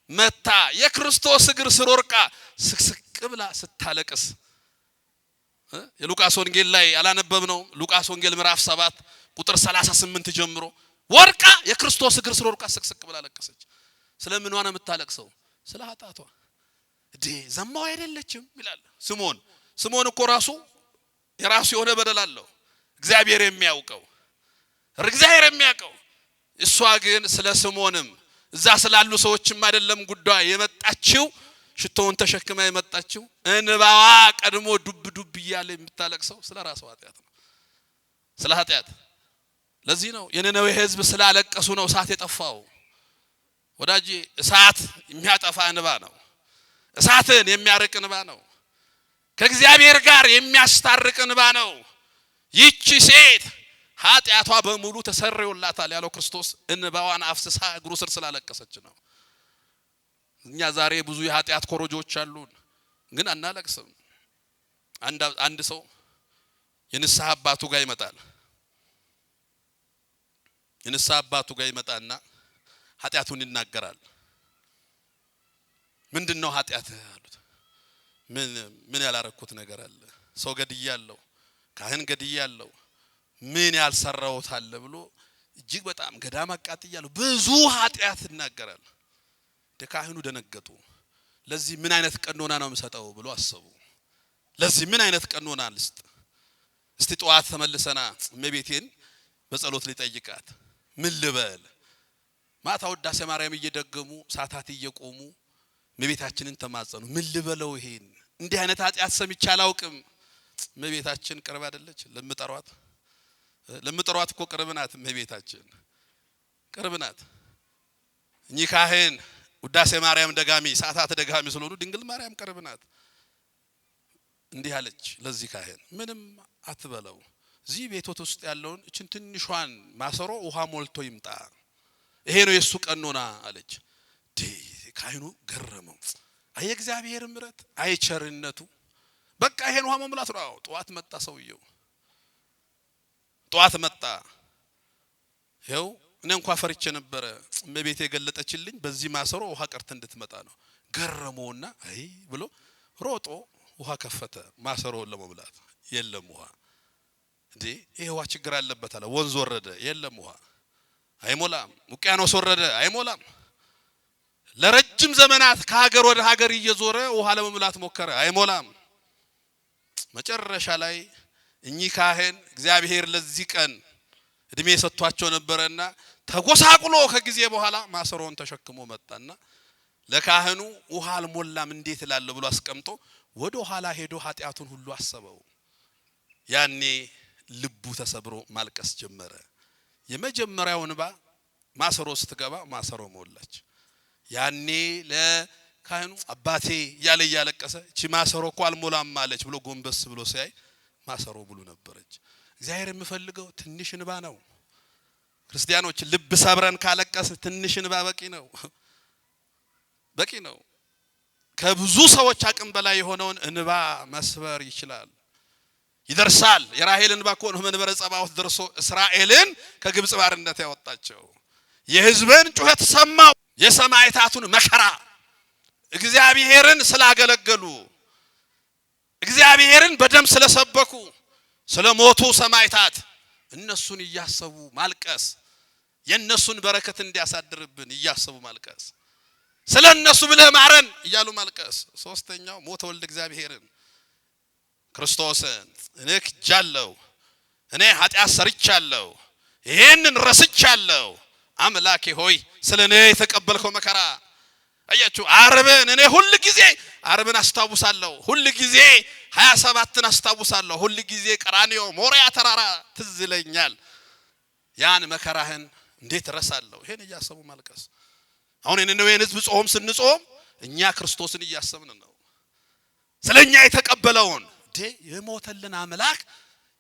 Speaker 1: መታ የክርስቶስ እግር ስር ወርቃ ስቅስቅ ብላ ስታለቅስ የሉቃስ ወንጌል ላይ አላነበብነው? ሉቃስ ወንጌል ምዕራፍ 7 ቁጥር 38 ጀምሮ ወርቃ የክርስቶስ እግር ስር ወርቃ ስቅስቅ ብላ ለቀሰች። ስለምኗ ነው የምታለቅሰው? ስለ ኃጢአቷ። እንዴ ዘማው አይደለችም ይላል ስሞን። ስሞን እኮ ራሱ የራሱ የሆነ በደል አለው፣ እግዚአብሔር የሚያውቀው፣ እግዚአብሔር የሚያውቀው። እሷ ግን ስለ ስሞንም እዛ ስላሉ ሰዎችም አይደለም ጉዳዩ፣ የመጣችው ሽቶውን ተሸክማ የመጣችው እንባዋ ቀድሞ ዱብ ዱብ እያለ የምታለቅሰው ስለ ራሷ ኃጢአት ነው። ስለ ኃጢአት። ለዚህ ነው የነነዌ ሕዝብ ስላለቀሱ ነው እሳት የጠፋው። ወዳጄ እሳት የሚያጠፋ እንባ ነው። እሳትን የሚያርቅ እንባ ነው። ከእግዚአብሔር ጋር የሚያስታርቅ እንባ ነው። ይቺ ሴት ኃጢአቷ በሙሉ ተሰርዮላታል ያለው ክርስቶስ እንባዋን አፍስሳ እግሩ ስር ስላለቀሰች ነው። እኛ ዛሬ ብዙ የኃጢአት ኮረጆች አሉን፣ ግን አናለቅስም። አንድ ሰው የንስሐ አባቱ ጋር ይመጣል። የንስሐ አባቱ ጋር ይመጣና ኃጢአቱን ይናገራል። ምንድነው ኃጢአትህ አሉት። ምን ያላረኩት ነገር አለ? ሰው ገድያለሁ፣ ካህን ገድያለሁ፣ ምን ያልሰራሁት አለ ብሎ እጅግ በጣም ገዳም አቃጥያለሁ፣ ብዙ ኃጢአት ይናገራል። ካህኑ ደነገጡ። ለዚህ ምን አይነት ቀኖና ነው የምሰጠው ብሎ አሰቡ። ለዚህ ምን አይነት ቀኖና ልስጥ? እስቲ ጠዋት ተመልሰና እመቤቴን በጸሎት ሊጠይቃት ምን ልበል? ማታ ውዳሴ ማርያም እየደገሙ ሰዓታት እየቆሙ እመቤታችንን ተማጸኑ። ምን ልበለው? ይሄን እንዲህ አይነት ኃጢአት ሰምቼ አላውቅም። እመቤታችን ቅርብ አይደለች? ለምጠሯት እኮ ቅርብ ናት። እመቤታችን ቅርብ ናት። እኚህ ካህን ውዳሴ ማርያም ደጋሚ ሰዓታት ደጋሚ ስለሆኑ ድንግል ማርያም ቅርብ ናት። እንዲህ አለች ለዚህ ካህን፣ ምንም አትበለው፣ እዚህ ቤቶት ውስጥ ያለውን እችን ትንሿን ማሰሮ ውሃ ሞልቶ ይምጣ፣ ይሄ ነው የሱ ቀኖና አለች። ካህኑ ገረመው። አይ እግዚአብሔር ምሕረት፣ አይ ቸርነቱ፣ በቃ ይሄን ውሃ መሙላት ነው። ጠዋት መጣ ሰውየው፣ ጠዋት መጣ። ይኸው እኔ እንኳን ፈርቼ ነበረ፣ እመቤቴ የገለጠችልኝ በዚህ ማሰሮ ውሃ ቀርተ እንድትመጣ ነው። ገረመውና አይ ብሎ ሮጦ ውሃ ከፈተ ማሰሮውን ለመሙላት። የለም ውሃ። እንዴ ይሄ ውሃ ችግር አለበት አለ። ወንዝ ወረደ፣ የለም ውሃ፣ አይሞላም። ውቅያኖስ ወረደ፣ አይሞላም። ለረጅም ዘመናት ከሀገር ወደ ሀገር እየዞረ ውሃ ለመሙላት ሞከረ፣ አይሞላም። መጨረሻ ላይ እኚህ ካህን እግዚአብሔር ለዚህ ቀን እድሜ ሰጥቷቸው ነበረና ተጎሳቁሎ ከጊዜ በኋላ ማሰሮውን ተሸክሞ መጣና ለካህኑ ውሃ አልሞላም እንዴት እላለሁ ብሎ አስቀምጦ ወደ ኋላ ሄዶ ኃጢአቱን ሁሉ አሰበው። ያኔ ልቡ ተሰብሮ ማልቀስ ጀመረ። የመጀመሪያው እንባ ማሰሮ ስትገባ ማሰሮ ሞላች። ያኔ ለካህኑ አባቴ እያለ እያለቀሰ እቺ ማሰሮ እኮ አልሞላም አለች ብሎ ጎንበስ ብሎ ሲያይ ማሰሮ ሙሉ ነበረች። እግዚአብሔር የሚፈልገው ትንሽ እንባ ነው። ክርስቲያኖች ልብ ሰብረን ካለቀስ ትንሽ እንባ በቂ ነው፣ በቂ ነው። ከብዙ ሰዎች አቅም በላይ የሆነውን እንባ መስበር ይችላል፣ ይደርሳል። የራሔል እንባ እኮ ነው መንበረ ጸባዖት ደርሶ እስራኤልን ከግብጽ ባርነት ያወጣቸው። የሕዝብን ጩኸት ሰማው፣ የሰማዕታቱን መከራ እግዚአብሔርን ስላገለገሉ፣ እግዚአብሔርን በደም ስለሰበኩ፣ ስለሞቱ ሰማዕታት እነሱን እያሰቡ ማልቀስ፣ የእነሱን በረከት እንዲያሳድርብን እያሰቡ ማልቀስ፣ ስለ እነሱ ብለህ ማረን እያሉ ማልቀስ። ሶስተኛው ሞተ ወልድ እግዚአብሔርን ክርስቶስን እኔ ክጃለሁ፣ እኔ ኃጢአት ሰርቻለሁ፣ ይሄንን ረስቻለሁ፣ አምላኬ ሆይ ስለ እኔ የተቀበልከው መከራ። አያችሁ፣ ዓርብን እኔ ሁል ጊዜ ዓርብን አስታውሳለሁ፣ ሁል ጊዜ 27ን አስታውሳለሁ፣ ሁል ጊዜ ቀራንዮ ሞሪያ ተራራ ትዝ ይለኛል። ያን መከራህን እንዴት እረሳለሁ? ይሄን እያሰቡ ማልቀስ። አሁን የነነዌን ሕዝብ ጾም ስንጾም እኛ ክርስቶስን እያሰብን ነው። ስለኛ የተቀበለውን የሞተልን አምላክ፣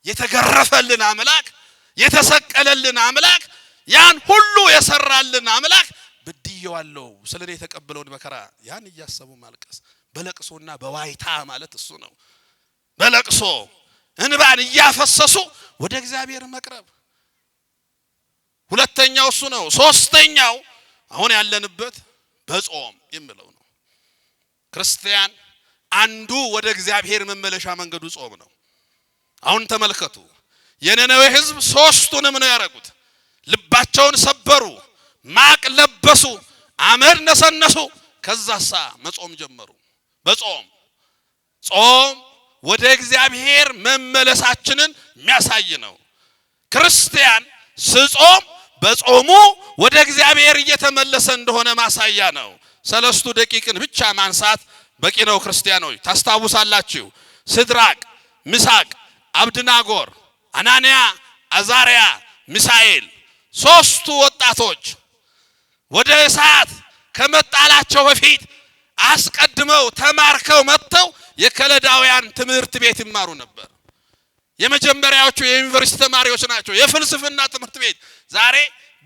Speaker 1: የተገረፈልን አምላክ፣ የተሰቀለልን አምላክ፣ ያን ሁሉ የሰራልን አምላክ በድየዋለሁ፣ ስለኔ የተቀበለውን መከራ ያን እያሰቡ ማልቀስ። በለቅሶና በዋይታ ማለት እሱ ነው። በለቅሶ እንባን እያፈሰሱ ወደ እግዚአብሔር መቅረብ ሁለተኛው እሱ ነው። ሶስተኛው አሁን ያለንበት በጾም የሚለው ነው። ክርስቲያን አንዱ ወደ እግዚአብሔር መመለሻ መንገዱ ጾም ነው። አሁን ተመልከቱ፣ የነነዌ ሕዝብ ሶስቱንም ነው ያደረጉት። ልባቸውን ሰበሩ፣ ማቅ ለበሱ፣ አመድ ነሰነሱ። ከዛሳ መጾም ጀመሩ። በጾም ጾም ወደ እግዚአብሔር መመለሳችንን የሚያሳይ ነው። ክርስቲያን ስጾም በጾሙ ወደ እግዚአብሔር እየተመለሰ እንደሆነ ማሳያ ነው። ሰለስቱ ደቂቅን ብቻ ማንሳት በቂ ነው። ክርስቲያኖች ታስታውሳላችሁ፣ ሲድራቅ፣ ሚሳቅ፣ አብድናጎር፣ አናንያ፣ አዛርያ፣ ሚሳኤል ሶስቱ ወጣቶች ወደ እሳት ከመጣላቸው በፊት አስቀድመው ተማርከው መጥተው የከለዳውያን ትምህርት ቤት ይማሩ ነበር። የመጀመሪያዎቹ የዩኒቨርሲቲ ተማሪዎች ናቸው። የፍልስፍና ትምህርት ቤት። ዛሬ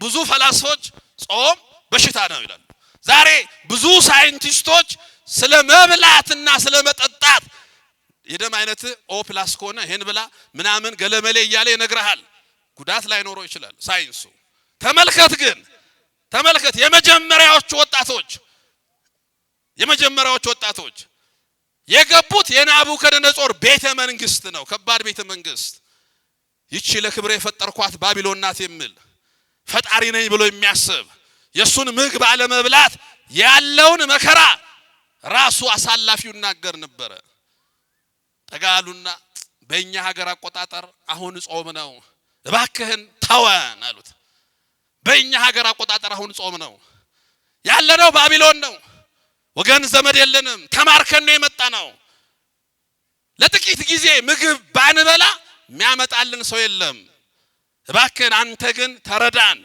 Speaker 1: ብዙ ፈላስፎች ጾም በሽታ ነው ይላሉ። ዛሬ ብዙ ሳይንቲስቶች ስለ መብላትና ስለ መጠጣት የደም አይነት O plus ከሆነ ይሄን ብላ ምናምን ገለመሌ እያለ ይነግርሃል። ጉዳት ላይኖረው ይችላል ሳይንሱ። ተመልከት ግን ተመልከት፣ የመጀመሪያዎቹ ወጣቶች የገቡት የናቡከደነጾር ቤተ መንግስት ነው። ከባድ ቤተ መንግስት። ይቺ ለክብር የፈጠርኳት ባቢሎን ናት የሚል፣ ፈጣሪ ነኝ ብሎ የሚያስብ፣ የእሱን ምግብ አለመብላት ያለውን መከራ ራሱ አሳላፊው ይናገር ነበረ። ጠጋ አሉና በእኛ ሀገር አቆጣጠር አሁን ጾም ነው፣ እባክህን ተወን አሉት። በእኛ ሀገር አቆጣጠር አሁን ጾም ነው፣ ያለነው ባቢሎን ነው። ወገን ዘመድ የለንም። ተማርከን ነው የመጣነው። ለጥቂት ጊዜ ምግብ ባንበላ የሚያመጣልን ሰው የለም። እባክህን አንተ ግን ተረዳን፣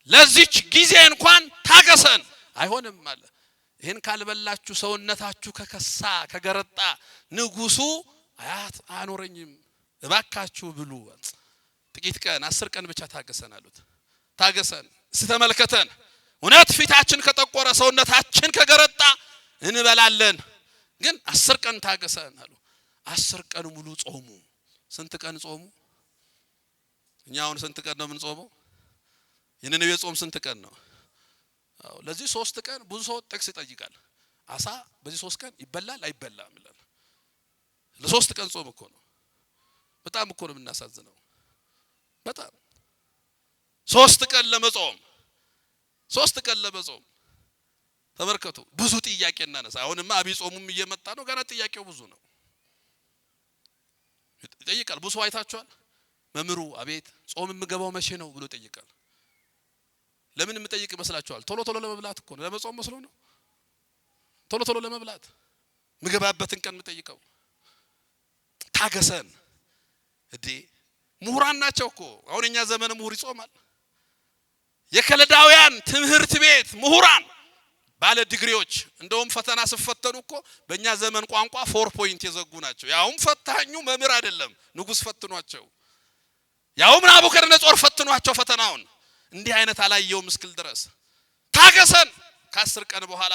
Speaker 1: ለዚች ጊዜ እንኳን ታገሰን። አይሆንም አለ። ይህን ካልበላችሁ ሰውነታችሁ ከከሳ ከገረጣ ንጉሱ አያት አያኖረኝም። እባካችሁ ብሉ። ጥቂት ቀን፣ 10 ቀን ብቻ ታገሰን አሉት። ታገሰን፣ ስተመልከተን እውነት ፊታችን ከጠቆረ፣ ሰውነታችን ከገረጣ እንበላለን፣ ግን 10 ቀን ታገሰን አሉ። 10 ቀን ሙሉ ጾሙ። ስንት ቀን ጾሙ? እኛ አሁን ስንት ቀን ነው የምንጾመው? የነነዌ ጾም ስንት ቀን ነው? አዎ፣ ለዚህ 3 ቀን ብዙ ሰው ጥቅስ ይጠይቃል። አሳ በዚህ 3 ቀን ይበላል አይበላም ይላል። ለ3 ቀን ጾም እኮ ነው። በጣም እኮ ነው የምናሳዝነው። በጣም 3 ቀን ለመጾም፣ 3 ቀን ለመጾም ተመልከቱ። ብዙ ጥያቄ እናነሳ። አሁንማ አብይ ጾሙም እየመጣ ነው። ገና ጥያቄው ብዙ ነው። ይጠይቃል። ብዙ ሰው አይታችኋል። መምህሩ አቤት፣ ጾም የምገባው መቼ ነው ብሎ ይጠይቃል። ለምን የምጠይቅ ይመስላችኋል? ቶሎ ቶሎ ለመብላት እኮ ነው። ለመጾም መስሎ ነው። ቶሎ ቶሎ ለመብላት ምገባበትን ቀን የምጠይቀው። ታገሰን እዴ። ምሁራን ናቸው እኮ። አሁን የኛ ዘመን ምሁር ይጾማል። የከለዳውያን ትምህርት ቤት ምሁራን፣ ባለ ዲግሪዎች፣ እንደውም ፈተና ስፈተኑ እኮ በእኛ ዘመን ቋንቋ 4 point የዘጉ ናቸው። ያውም ፈታኙ መምህር አይደለም፣ ንጉስ ፈትኗቸው፣ ያውም ናቡከደነጾር ፈትኗቸው ፈተናውን እንዲህ አይነት አላየውም እስክል ድረስ ታገሰን። ከ10 ቀን በኋላ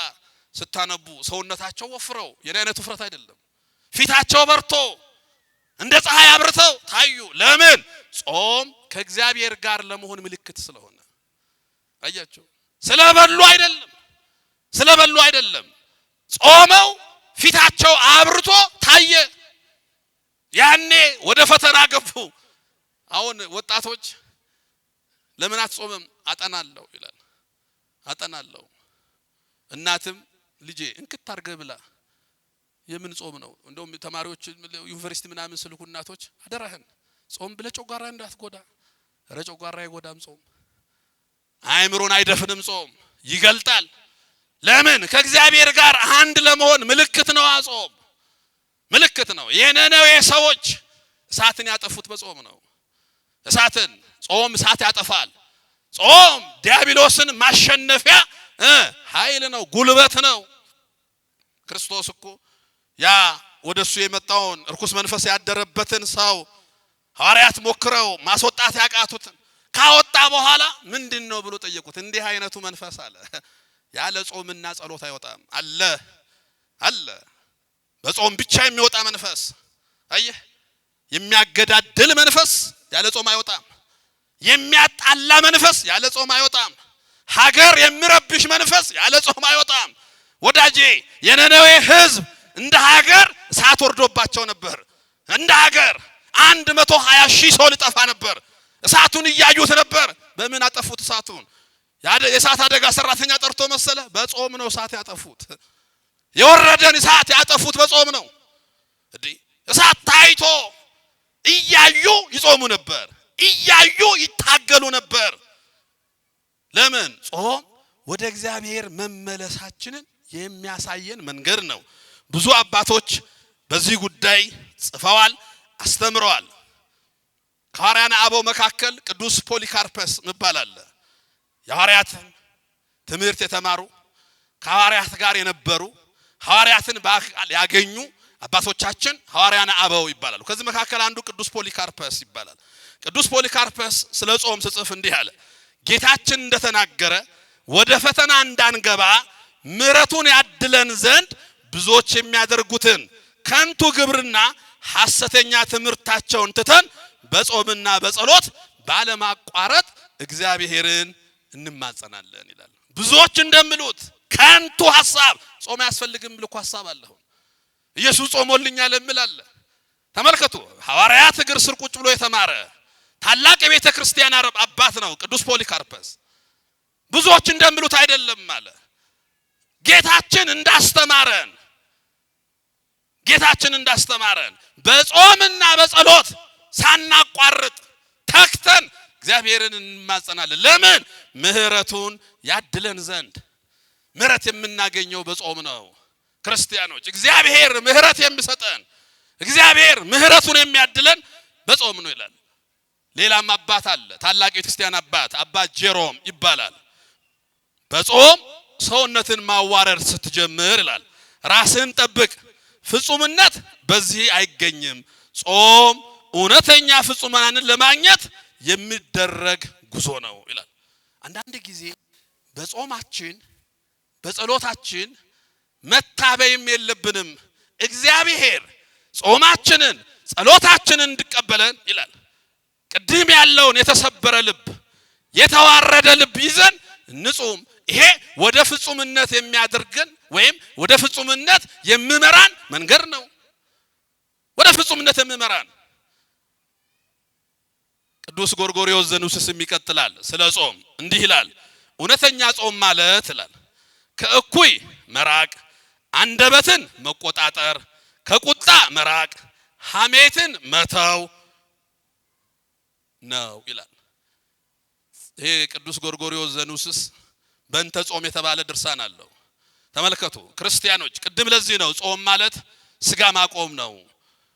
Speaker 1: ስታነቡ ሰውነታቸው ወፍረው፣ የኔ አይነት ውፍረት አይደለም፣ ፊታቸው በርቶ እንደ ፀሐይ አብርተው ታዩ። ለምን? ጾም ከእግዚአብሔር ጋር ለመሆን ምልክት ስለሆነ። አያቸው። ስለበሉ አይደለም፣ ስለበሉ አይደለም። ጾመው ፊታቸው አብርቶ ታየ። ያኔ ወደ ፈተና ገቡ። አሁን ወጣቶች ለምን አትጾምም? አጠናለሁ ይላል። አጠናለሁ። እናትም ልጄ እንክት አድርገህ ብላ፣ የምን ጾም ነው? እንደውም ተማሪዎች ዩኒቨርሲቲ ምናምን ስልኩ እናቶች አደራህን ጾም ብለህ ጨጓራ እንዳትጎዳ። ኧረ ጨጓራ አይጎዳም ጾም። አእምሮን አይደፍንም ጾም፣ ይገልጣል። ለምን? ከእግዚአብሔር ጋር አንድ ለመሆን ምልክት ነው። ጾም ምልክት ነው። የነነዌ ሰዎች እሳትን ያጠፉት በጾም ነው። እሳትን ጾም እሳት ያጠፋል። ጾም ዲያብሎስን ማሸነፊያ ኃይል ነው፣ ጉልበት ነው። ክርስቶስ እኮ ያ ወደሱ የመጣውን እርኩስ መንፈስ ያደረበትን ሰው፣ ሐዋርያት ሞክረው ማስወጣት ያቃቱትን ካወጣ በኋላ ምንድን ነው ብሎ ጠየቁት። እንዲህ አይነቱ መንፈስ አለ ያለ ጾምና ጸሎት አይወጣም አለ አለ። በጾም ብቻ የሚወጣ መንፈስ፣ አየህ፣ የሚያገዳድል መንፈስ ያለ ጾም አይወጣም። የሚያጣላ መንፈስ ያለ ጾም አይወጣም። ሀገር የሚረብሽ መንፈስ ያለ ጾም አይወጣም። ወዳጄ፣ የነነዌ ሕዝብ እንደ ሀገር እሳት ወርዶባቸው ነበር። እንደ ሀገር 120,000 ሰው ሊጠፋ ነበር። እሳቱን እያዩት ነበር። በምን አጠፉት እሳቱን? የእሳት አደጋ ሰራተኛ ጠርቶ መሰለ? በጾም ነው እሳት ያጠፉት። የወረደን እሳት ያጠፉት በጾም ነው። እንዲህ እሳት ታይቶ እያዩ ይጾሙ ነበር። እያዩ ይታገሉ ነበር። ለምን? ጾም ወደ እግዚአብሔር መመለሳችንን የሚያሳየን መንገድ ነው። ብዙ አባቶች በዚህ ጉዳይ ጽፈዋል፣ አስተምረዋል። ከሐዋርያን አበው መካከል ቅዱስ ፖሊካርፐስ የሚባል አለ። የሐዋርያትን ትምህርት የተማሩ፣ ከሐዋርያት ጋር የነበሩ፣ ሐዋርያትን በአካል ያገኙ አባቶቻችን ሐዋርያን አበው ይባላሉ። ከዚህ መካከል አንዱ ቅዱስ ፖሊካርፐስ ይባላል። ቅዱስ ፖሊካርፐስ ስለ ጾም ስጽፍ እንዲህ አለ። ጌታችን እንደተናገረ ወደ ፈተና እንዳንገባ ምሕረቱን ያድለን ዘንድ ብዙዎች የሚያደርጉትን ከንቱ ግብርና ሐሰተኛ ትምህርታቸውን ትተን በጾምና በጸሎት ባለማቋረጥ እግዚአብሔርን እንማጸናለን ይላል። ብዙዎች እንደሚሉት ከንቱ ሐሳብ ጾም አያስፈልግም ልኮ ሐሳብ አለ። ኢየሱስ ጾሞልኛል የሚል አለ። ተመልከቱ፣ ሐዋርያት እግር ስር ቁጭ ብሎ የተማረ ታላቅ የቤተ ክርስቲያን አባት ነው ቅዱስ ፖሊካርፐስ። ብዙዎች እንደሚሉት አይደለም አለ። ጌታችን እንዳስተማረን፣ ጌታችን እንዳስተማረን በጾምና በጸሎት ሳናቋርጥ ተግተን እግዚአብሔርን እንማጸናለን። ለምን? ምሕረቱን ያድለን ዘንድ። ምሕረት የምናገኘው በጾም ነው። ክርስቲያኖች፣ እግዚአብሔር ምሕረት የሚሰጠን፣ እግዚአብሔር ምሕረቱን የሚያድለን በጾም ነው ይላል። ሌላም አባት አለ፣ ታላቅ የክርስቲያን አባት፣ አባ ጄሮም ይባላል። በጾም ሰውነትን ማዋረድ ስትጀምር ይላል፣ ራስህን ጠብቅ፣ ፍጹምነት በዚህ አይገኝም። ጾም እውነተኛ ፍጹማንን ለማግኘት የሚደረግ ጉዞ ነው ይላል። አንዳንድ ጊዜ በጾማችን በጸሎታችን መታበይም የለብንም። እግዚአብሔር ጾማችንን ጸሎታችንን እንዲቀበለን ይላል። ቅድም ያለውን የተሰበረ ልብ፣ የተዋረደ ልብ ይዘን ንጹም። ይሄ ወደ ፍጹምነት የሚያደርገን ወይም ወደ ፍጹምነት የሚመራን መንገድ ነው። ወደ ፍጹምነት የሚመራን። ቅዱስ ጎርጎርዮስ ዘኑሲስም ይቀጥላል፣ ስለ ጾም እንዲህ ይላል። እውነተኛ ጾም ማለት ይላል፣ ከእኩይ መራቅ፣ አንደበትን መቆጣጠር፣ ከቁጣ መራቅ፣ ሐሜትን መተው ነው ይላል። ይሄ ቅዱስ ጎርጎርዮስ ዘኑሲስ በእንተ ጾም የተባለ ድርሳን አለው። ተመልከቱ ክርስቲያኖች፣ ቅድም ለዚህ ነው ጾም ማለት ስጋ ማቆም ነው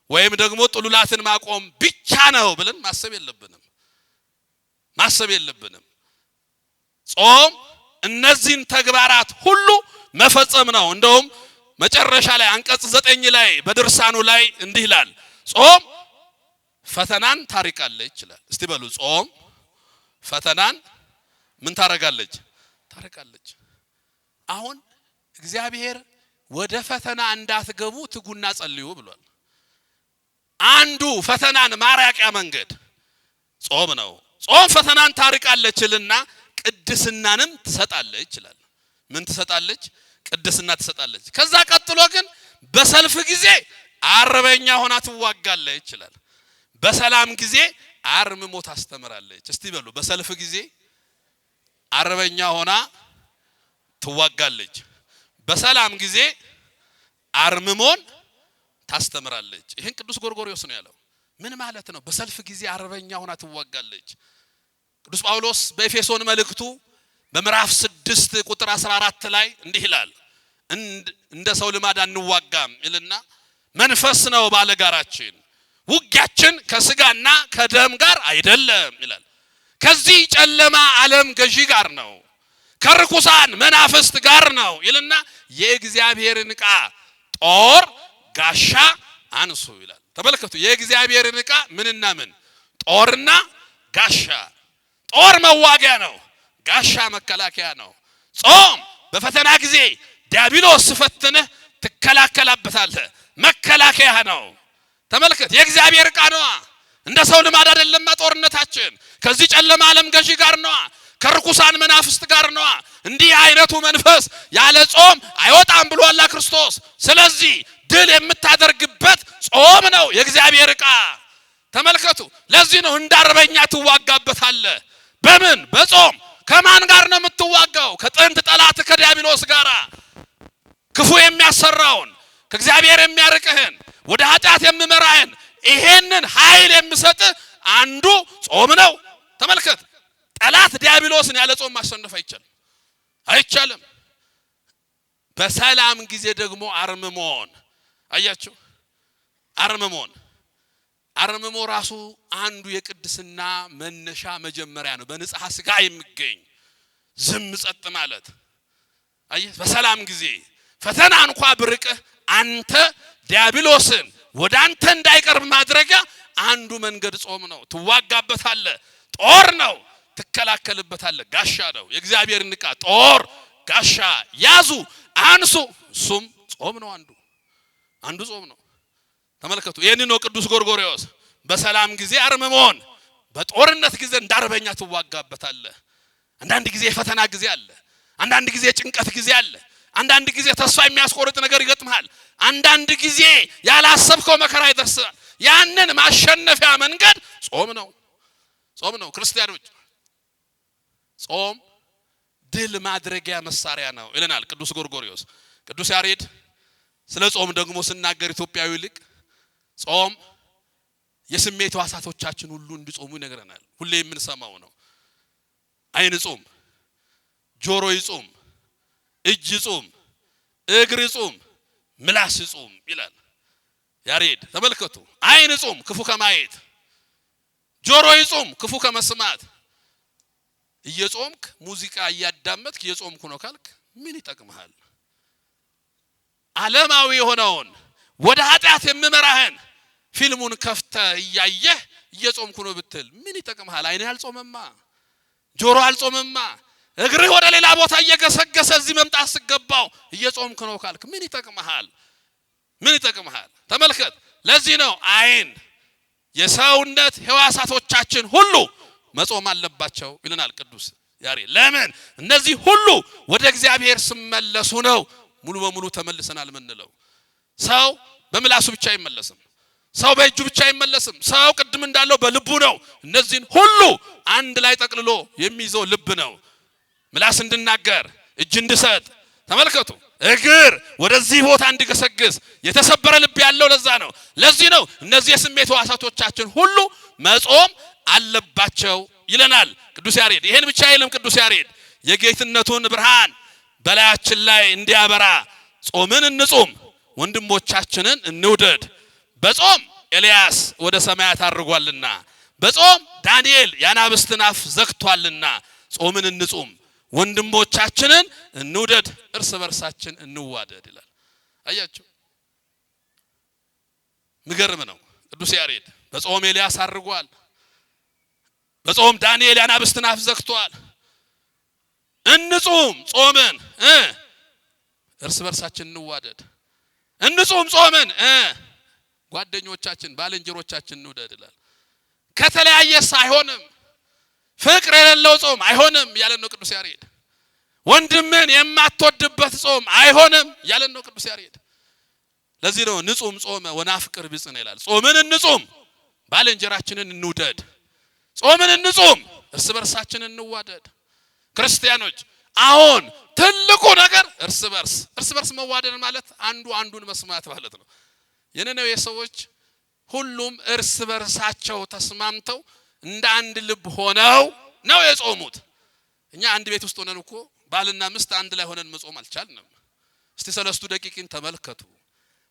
Speaker 1: ወይም ደግሞ ጥሉላትን ማቆም ብቻ ነው ብለን ማሰብ የለብንም። ማሰብ የለብንም። ጾም እነዚህን ተግባራት ሁሉ መፈጸም ነው። እንደውም መጨረሻ ላይ አንቀጽ 9 ላይ በድርሳኑ ላይ እንዲህ ይላል፣ ጾም ፈተናን ታርቃለች ይላል። እስቲ በሉ፣ ጾም ፈተናን ምን ታረጋለች? ታርቃለች። አሁን እግዚአብሔር ወደ ፈተና እንዳትገቡ ትጉና ጸልዩ ብሏል። አንዱ ፈተናን ማራቂያ መንገድ ጾም ነው። ጾም ፈተናን ታርቃለችልና ቅድስናንም ትሰጣለች ይላል። ምን ትሰጣለች? ቅድስና ትሰጣለች። ከዛ ቀጥሎ ግን በሰልፍ ጊዜ አርበኛ ሆና ትዋጋለች ይላል። በሰላም ጊዜ አርምሞ ታስተምራለች። እስቲ በሉ፣ በሰልፍ ጊዜ አርበኛ ሆና ትዋጋለች፣ በሰላም ጊዜ አርምሞን ታስተምራለች። ይህን ቅዱስ ጎርጎርዮስ ነው ያለው። ምን ማለት ነው? በሰልፍ ጊዜ አርበኛ ሆና ትዋጋለች። ቅዱስ ጳውሎስ በኤፌሶን መልእክቱ በምዕራፍ 6 ቁጥር 14 ላይ እንዲህ ይላል። እንደ ሰው ልማድ አንዋጋም ይልና መንፈስ ነው ባለጋራችን፣ ውጊያችን ከስጋና ከደም ጋር አይደለም ይላል። ከዚህ ጨለማ ዓለም ገዢ ጋር ነው፣ ከርኩሳን መናፍስት ጋር ነው ይልና የእግዚአብሔርን ዕቃ ጦር ጋሻ አንሱ ይላል። ተመልከቱ፣ የእግዚአብሔርን ዕቃ ምንና ምን? ጦርና ጋሻ። ጦር መዋጊያ ነው፣ ጋሻ መከላከያ ነው። ጾም በፈተና ጊዜ ዲያብሎስ ሲፈትንህ ትከላከላበታለህ፣ መከላከያ ነው። ተመልከት፣ የእግዚአብሔር ዕቃ ነዋ። እንደ ሰው ልማድ አይደለማ ጦርነታችን። ከዚህ ጨለማ ዓለም ገዢ ጋር ነዋ። ከርኩሳን መናፍስት ጋር ነዋ። እንዲህ አይነቱ መንፈስ ያለ ጾም አይወጣም ብሏላ ክርስቶስ። ስለዚህ ድል የምታደርግበት ጾም ነው የእግዚአብሔር ዕቃ። ተመልከቱ፣ ለዚህ ነው እንደ አርበኛ ትዋጋበታለህ። በምን? በጾም። ከማን ጋር ነው የምትዋጋው? ከጥንት ጠላት ከዲያብሎስ ጋር። ክፉ የሚያሰራውን፣ ከእግዚአብሔር የሚያርቅህን፣ ወደ ኃጢአት የሚመራህን ይሄንን ኃይል የሚሰጥህ አንዱ ጾም ነው። ተመልከት፣ ጠላት ዲያብሎስን ያለ ጾም ማሸነፍ አይቻልም፣ አይቻልም። በሰላም ጊዜ ደግሞ አርምሞን፣ አያችሁ፣ አርምሞን። አርምሞ ራሱ አንዱ የቅድስና መነሻ መጀመሪያ ነው። በንጽሐ ስጋ የሚገኝ ዝም ጸጥ ማለት። አየህ፣ በሰላም ጊዜ ፈተና እንኳ ብርቅህ አንተ ዲያብሎስን ወደ አንተ እንዳይቀርብ ማድረጊያ አንዱ መንገድ ጾም ነው። ትዋጋበታለህ። ጦር ነው፣ ትከላከልበታለህ። ጋሻ ነው። የእግዚአብሔርን ዕቃ ጦር ጋሻ ያዙ፣ አንሱ። እሱም ጾም ነው። አንዱ ጾም ነው። ተመልከቱ። ይህን ነው ቅዱስ ጎርጎርዮስ በሰላም ጊዜ አርምሞን በጦርነት ጊዜ እንዳርበኛ ትዋጋበታለህ። አንዳንድ ጊዜ የፈተና ጊዜ አለ። አንዳንድ ጊዜ የጭንቀት ጊዜ አለ። አንዳንድ ጊዜ ተስፋ የሚያስቆርጥ ነገር ይገጥምሃል። አንዳንድ ጊዜ ያላሰብከው መከራ ይደርሳል። ያንን ማሸነፊያ መንገድ ጾም ነው። ጾም ነው። ክርስቲያኖች ጾም ድል ማድረጊያ መሳሪያ ነው ይለናል ቅዱስ ጎርጎርዮስ። ቅዱስ ያሬድ ስለ ጾም ደግሞ ስናገር ኢትዮጵያዊ ሊቅ ጾም የስሜት ሕዋሳቶቻችን ሁሉ እንዲጾሙ ይነግረናል። ሁሌ የምንሰማው ነው። ዓይን ጾም፣ ጆሮ ይጾም፣ እጅ ይጾም፣ እግር ይጾም፣ ምላስ ይጾም ይላል ያሬድ። ተመልከቱ። ዓይን ጾም ክፉ ከማየት፣ ጆሮ ይጾም ክፉ ከመስማት። እየጾምክ ሙዚቃ እያዳመጥክ እየጾምኩ ነው ካልክ ምን ይጠቅምሃል? ዓለማዊ የሆነውን ወደ ኃጢአት የሚመራህን ፊልሙን ከፍተህ እያየህ እየጾምኩ ነው ብትል ምን ይጠቅምሃል? ዓይንህ አልጾመማ፣ ጆሮ አልጾመማ፣ እግርህ ወደ ሌላ ቦታ እየገሰገሰ እዚህ መምጣት ስገባው እየጾምክ ነው ካልክ ምን ይጠቅምሃል? ምን ይጠቅምሃል? ተመልከት። ለዚህ ነው ዓይን የሰውነት ሕዋሳቶቻችን ሁሉ መጾም አለባቸው ይለናል ቅዱስ ያሬድ። ለምን? እነዚህ ሁሉ ወደ እግዚአብሔር ሲመለሱ ነው ሙሉ በሙሉ ተመልሰናል ምንለው። ሰው በምላሱ ብቻ አይመለስም። ሰው በእጁ ብቻ አይመለስም። ሰው ቅድም እንዳለው በልቡ ነው። እነዚህን ሁሉ አንድ ላይ ጠቅልሎ የሚይዘው ልብ ነው። ምላስ እንድናገር፣ እጅ እንድሰጥ፣ ተመልከቱ፣ እግር ወደዚህ ቦታ እንዲገሰግስ የተሰበረ ልብ ያለው ለዛ ነው። ለዚህ ነው እነዚህ የስሜት ሕዋሳቶቻችን ሁሉ መጾም አለባቸው ይለናል ቅዱስ ያሬድ። ይሄን ብቻ አይልም ቅዱስ ያሬድ፣ የጌትነቱን ብርሃን በላያችን ላይ እንዲያበራ ጾምን እንጹም፣ ወንድሞቻችንን እንውደድ። በጾም ኤልያስ ወደ ሰማያት አድርጓልና፣ በጾም ዳንኤል የአናብስትን አፍ ዘግቷልና፣ ጾምን እንጹም፣ ወንድሞቻችንን እንውደድ፣ እርስ በርሳችን እንዋደድ ይላል። አያችሁ፣ ምገርም ነው ቅዱስ ያሬድ። በጾም ኤልያስ አድርጓል። በጾም ዳንኤል የአናብስትን አፍ ዘግቷል። እንጹም ጾምን፣ እርስ በርሳችን እንዋደድ። እንጹም ጾምን፣ ጓደኞቻችን ባልንጀሮቻችን እንውደድ ይላል። ከተለያየስ አይሆንም፣ ፍቅር የሌለው ጾም አይሆንም ያለን ነው ቅዱስ ያሬድ። ወንድምን የማትወድበት ጾም አይሆንም ያለን ነው ቅዱስ ያሬድ። ለዚህ ነው ንጹም ጾመ ወናፍቅር ቢጽነ ይላል። ጾምን እንጹም፣ ባልንጀራችንን እንውደድ። ጾምን እንጹም፣ እርስ በርሳችን እንዋደድ። ክርስቲያኖች አሁን ትልቁ ነገር እርስ በርስ መዋደድ ማለት አንዱ አንዱን መስማት ማለት ነው። የነነዌ ሰዎች ሁሉም እርስ በርሳቸው ተስማምተው እንደ አንድ ልብ ሆነው ነው የጾሙት። እኛ አንድ ቤት ውስጥ ሆነን እኮ ባልና ሚስት አንድ ላይ ሆነን መጾም አልቻልንም። እስቲ ሰለስቱ ደቂቅን ተመልከቱ።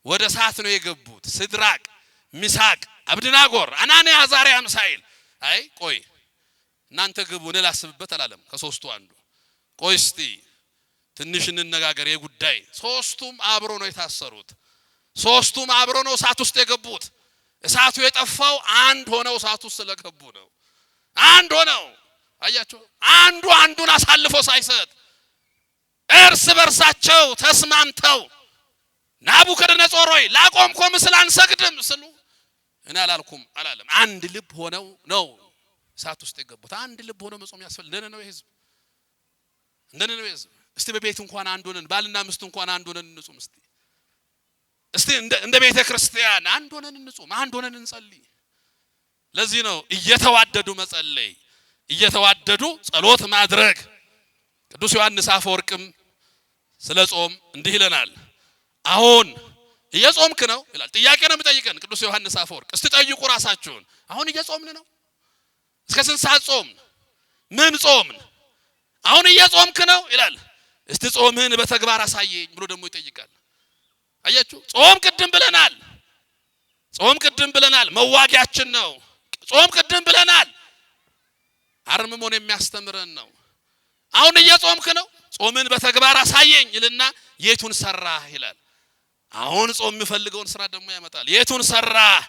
Speaker 1: ወደ እሳት ነው የገቡት። ሲድራቅ፣ ሚሳቅ፣ አብድናጎር፣ አናንያ፣ አዛርያ፣ ሚሳኤል። አይ ቆይ እናንተ ግቡ እኔ ላስብበት አላለም። ከሶስቱ አንዱ ቆይ እስቲ ትንሽ እንነጋገር የጉዳይ። ሶስቱም አብሮ ነው የታሰሩት። ሶስቱም አብሮ ነው እሳት ውስጥ የገቡት። እሳቱ የጠፋው አንድ ሆነው እሳቱ ውስጥ ስለገቡ ነው። አንድ ሆነው አያቸው። አንዱ አንዱን አሳልፎ ሳይሰጥ እርስ በርሳቸው ተስማምተው ናቡከደነጾር ሆይ ላቆምከው ምስል አንሰግድም ስሉ እኔ አላልኩም አላለም። አንድ ልብ ሆነው ነው እሳት ውስጥ የገቡት። አንድ ልብ ሆነው መጾም ያስፈልግ። እንደነነዌ ህዝብ እንደነነዌ ህዝብ እስቲ በቤት እንኳን አንድ ሆነን ባልና ሚስት እንኳን አንድ ሆነን እንጹም። እስቲ እንደ ቤተ ክርስቲያን አንድ ሆነን እንጹም፣ አንድ ሆነን እንጸልይ። ለዚህ ነው እየተዋደዱ መጸለይ፣ እየተዋደዱ ጸሎት ማድረግ። ቅዱስ ዮሐንስ አፈወርቅም ስለ ጾም እንዲህ ይለናል። አሁን እየጾምክ ነው ይላል። ጥያቄ ነው የሚጠይቀን ቅዱስ ዮሐንስ አፈወርቅ። እስቲ ጠይቁ ራሳችሁን። አሁን እየጾምን ነው? እስከ ስንት ሰዓት ጾምን? ምን ጾምን? አሁን እየጾምክ ነው ይላል። እስቲ ጾምህን በተግባር አሳየኝ ብሎ ደግሞ ይጠይቃል። አያችሁ፣ ጾም ቅድም ብለናል። ጾም ቅድም ብለናል፣ መዋጊያችን ነው። ጾም ቅድም ብለናል፣ አርምሞን የሚያስተምረን ነው። አሁን እየጾምክ ነው። ጾምን በተግባር አሳየኝ ይልና የቱን ሰራህ ይላል። አሁን ጾም የሚፈልገውን ስራ ደግሞ ያመጣል። የቱን ሰራህ?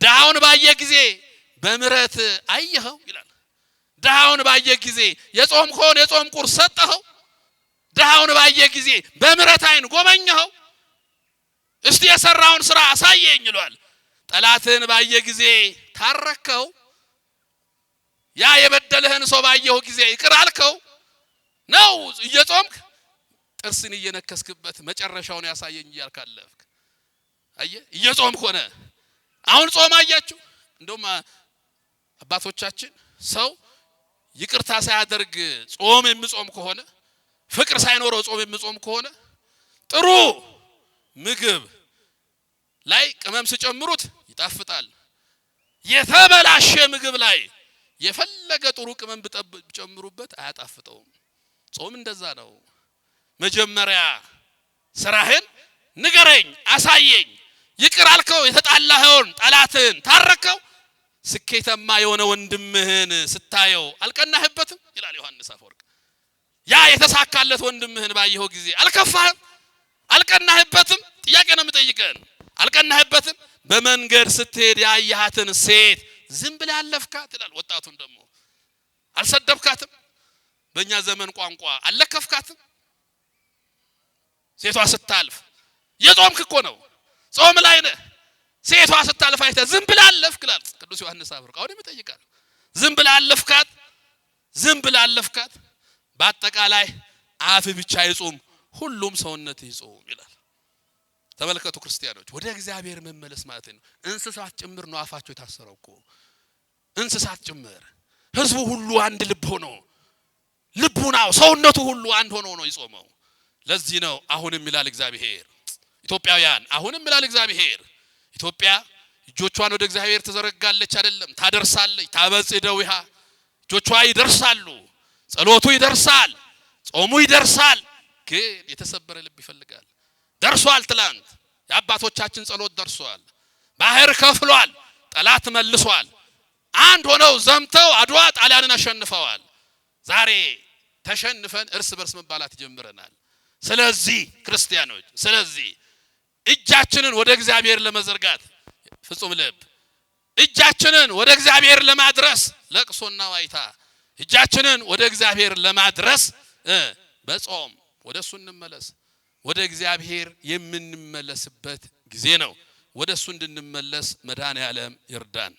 Speaker 1: ድሃውን ባየ ጊዜ በምሕረት አየኸው ይላል። ድሃውን ባየ ጊዜ የጾም ከሆነ የጾም ቁርስ ሰጠኸው። ድሃውን ባየ ጊዜ በምሕረት ዓይን ጎበኘኸው። እስቲ የሰራውን ስራ አሳየኝ ይሏል። ጠላትህን ባየ ጊዜ ታረከው። ያ የበደለህን ሰው ባየው ጊዜ ይቅር አልከው ነው። እየጾምክ ጥርስን እየነከስክበት መጨረሻውን ያሳየኝ እያልክ አለፍክ። አየህ፣ እየጾምክ ሆነ። አሁን ጾም አያችሁ። እንደውም አባቶቻችን ሰው ይቅርታ ሳያደርግ ጾም የሚጾም ከሆነ፣ ፍቅር ሳይኖረው ጾም የሚጾም ከሆነ፣ ጥሩ ምግብ ላይ ቅመም ሲጨምሩት ይጣፍጣል። የተበላሸ ምግብ ላይ የፈለገ ጥሩ ቅመም ቢጨምሩበት አያጣፍጠውም። ጾም እንደዛ ነው። መጀመሪያ ስራህን ንገረኝ፣ አሳየኝ። ይቅር አልከው የተጣላኸውን ጠላትህን ታረከው። ስኬታማ የሆነ ወንድምህን ስታየው አልቀናህበትም ይላል ዮሐንስ አፈወርቅ። ያ የተሳካለት ወንድምህን ባየኸው ጊዜ አልከፋህም? አልቀናህበትም? ጥያቄ ነው የምጠይቀን። አልቀናህበትም? በመንገድ ስትሄድ ያየሃትን ሴት ዝም ብለህ አለፍካት ይላል። ወጣቱን ደግሞ አልሰደብካትም? በእኛ ዘመን ቋንቋ አልለከፍካትም? ሴቷ ስታልፍ የጾምክ እኮ ነው፣ ጾም ላይ ነህ። ሴቷ ስታልፍ አይተህ ዝም ብለህ አለፍክ ይላል ቅዱስ ዮሐንስ አፈወርቅ። አሁንም ይጠይቃል። ዝም ብለህ አለፍካት? ዝም ብለህ አለፍካት? በአጠቃላይ አፍ ብቻ ይጹም፣ ሁሉም ሰውነት ይጹም ይላል። ተመልከቱ ክርስቲያኖች፣ ወደ እግዚአብሔር መመለስ ማለት ነው። እንስሳት ጭምር ነው አፋቸው የታሰረው እኮ፣ እንስሳት ጭምር። ህዝቡ ሁሉ አንድ ልብ ሆኖ፣ ልቡናው ሰውነቱ ሁሉ አንድ ሆኖ ነው ይጾመው። ለዚህ ነው አሁንም ይላል እግዚአብሔር፣ ኢትዮጵያውያን፣ አሁንም ይላል እግዚአብሔር፣ ኢትዮጵያ እጆቿን ወደ እግዚአብሔር ትዘረጋለች አይደለም፣ ታደርሳለች። ታበጽሕ እደዊሃ፣ እጆቿ ይደርሳሉ፣ ጸሎቱ ይደርሳል፣ ጾሙ ይደርሳል። ግን የተሰበረ ልብ ይፈልጋል። ደርሷል። ትላንት የአባቶቻችን ጸሎት ደርሷል። ባህር ከፍሏል። ጠላት መልሷል። አንድ ሆነው ዘምተው አድዋ ጣሊያንን አሸንፈዋል። ዛሬ ተሸንፈን እርስ በርስ መባላት ጀምረናል። ስለዚህ ክርስቲያኖች፣ ስለዚህ እጃችንን ወደ እግዚአብሔር ለመዘርጋት ፍጹም ልብ፣ እጃችንን ወደ እግዚአብሔር ለማድረስ ለቅሶና ዋይታ፣ እጃችንን ወደ እግዚአብሔር ለማድረስ በጾም ወደ እሱ እንመለስ። ወደ እግዚአብሔር የምንመለስበት ጊዜ ነው። ወደ እሱ እንድንመለስ መድኃኔዓለም ይርዳን።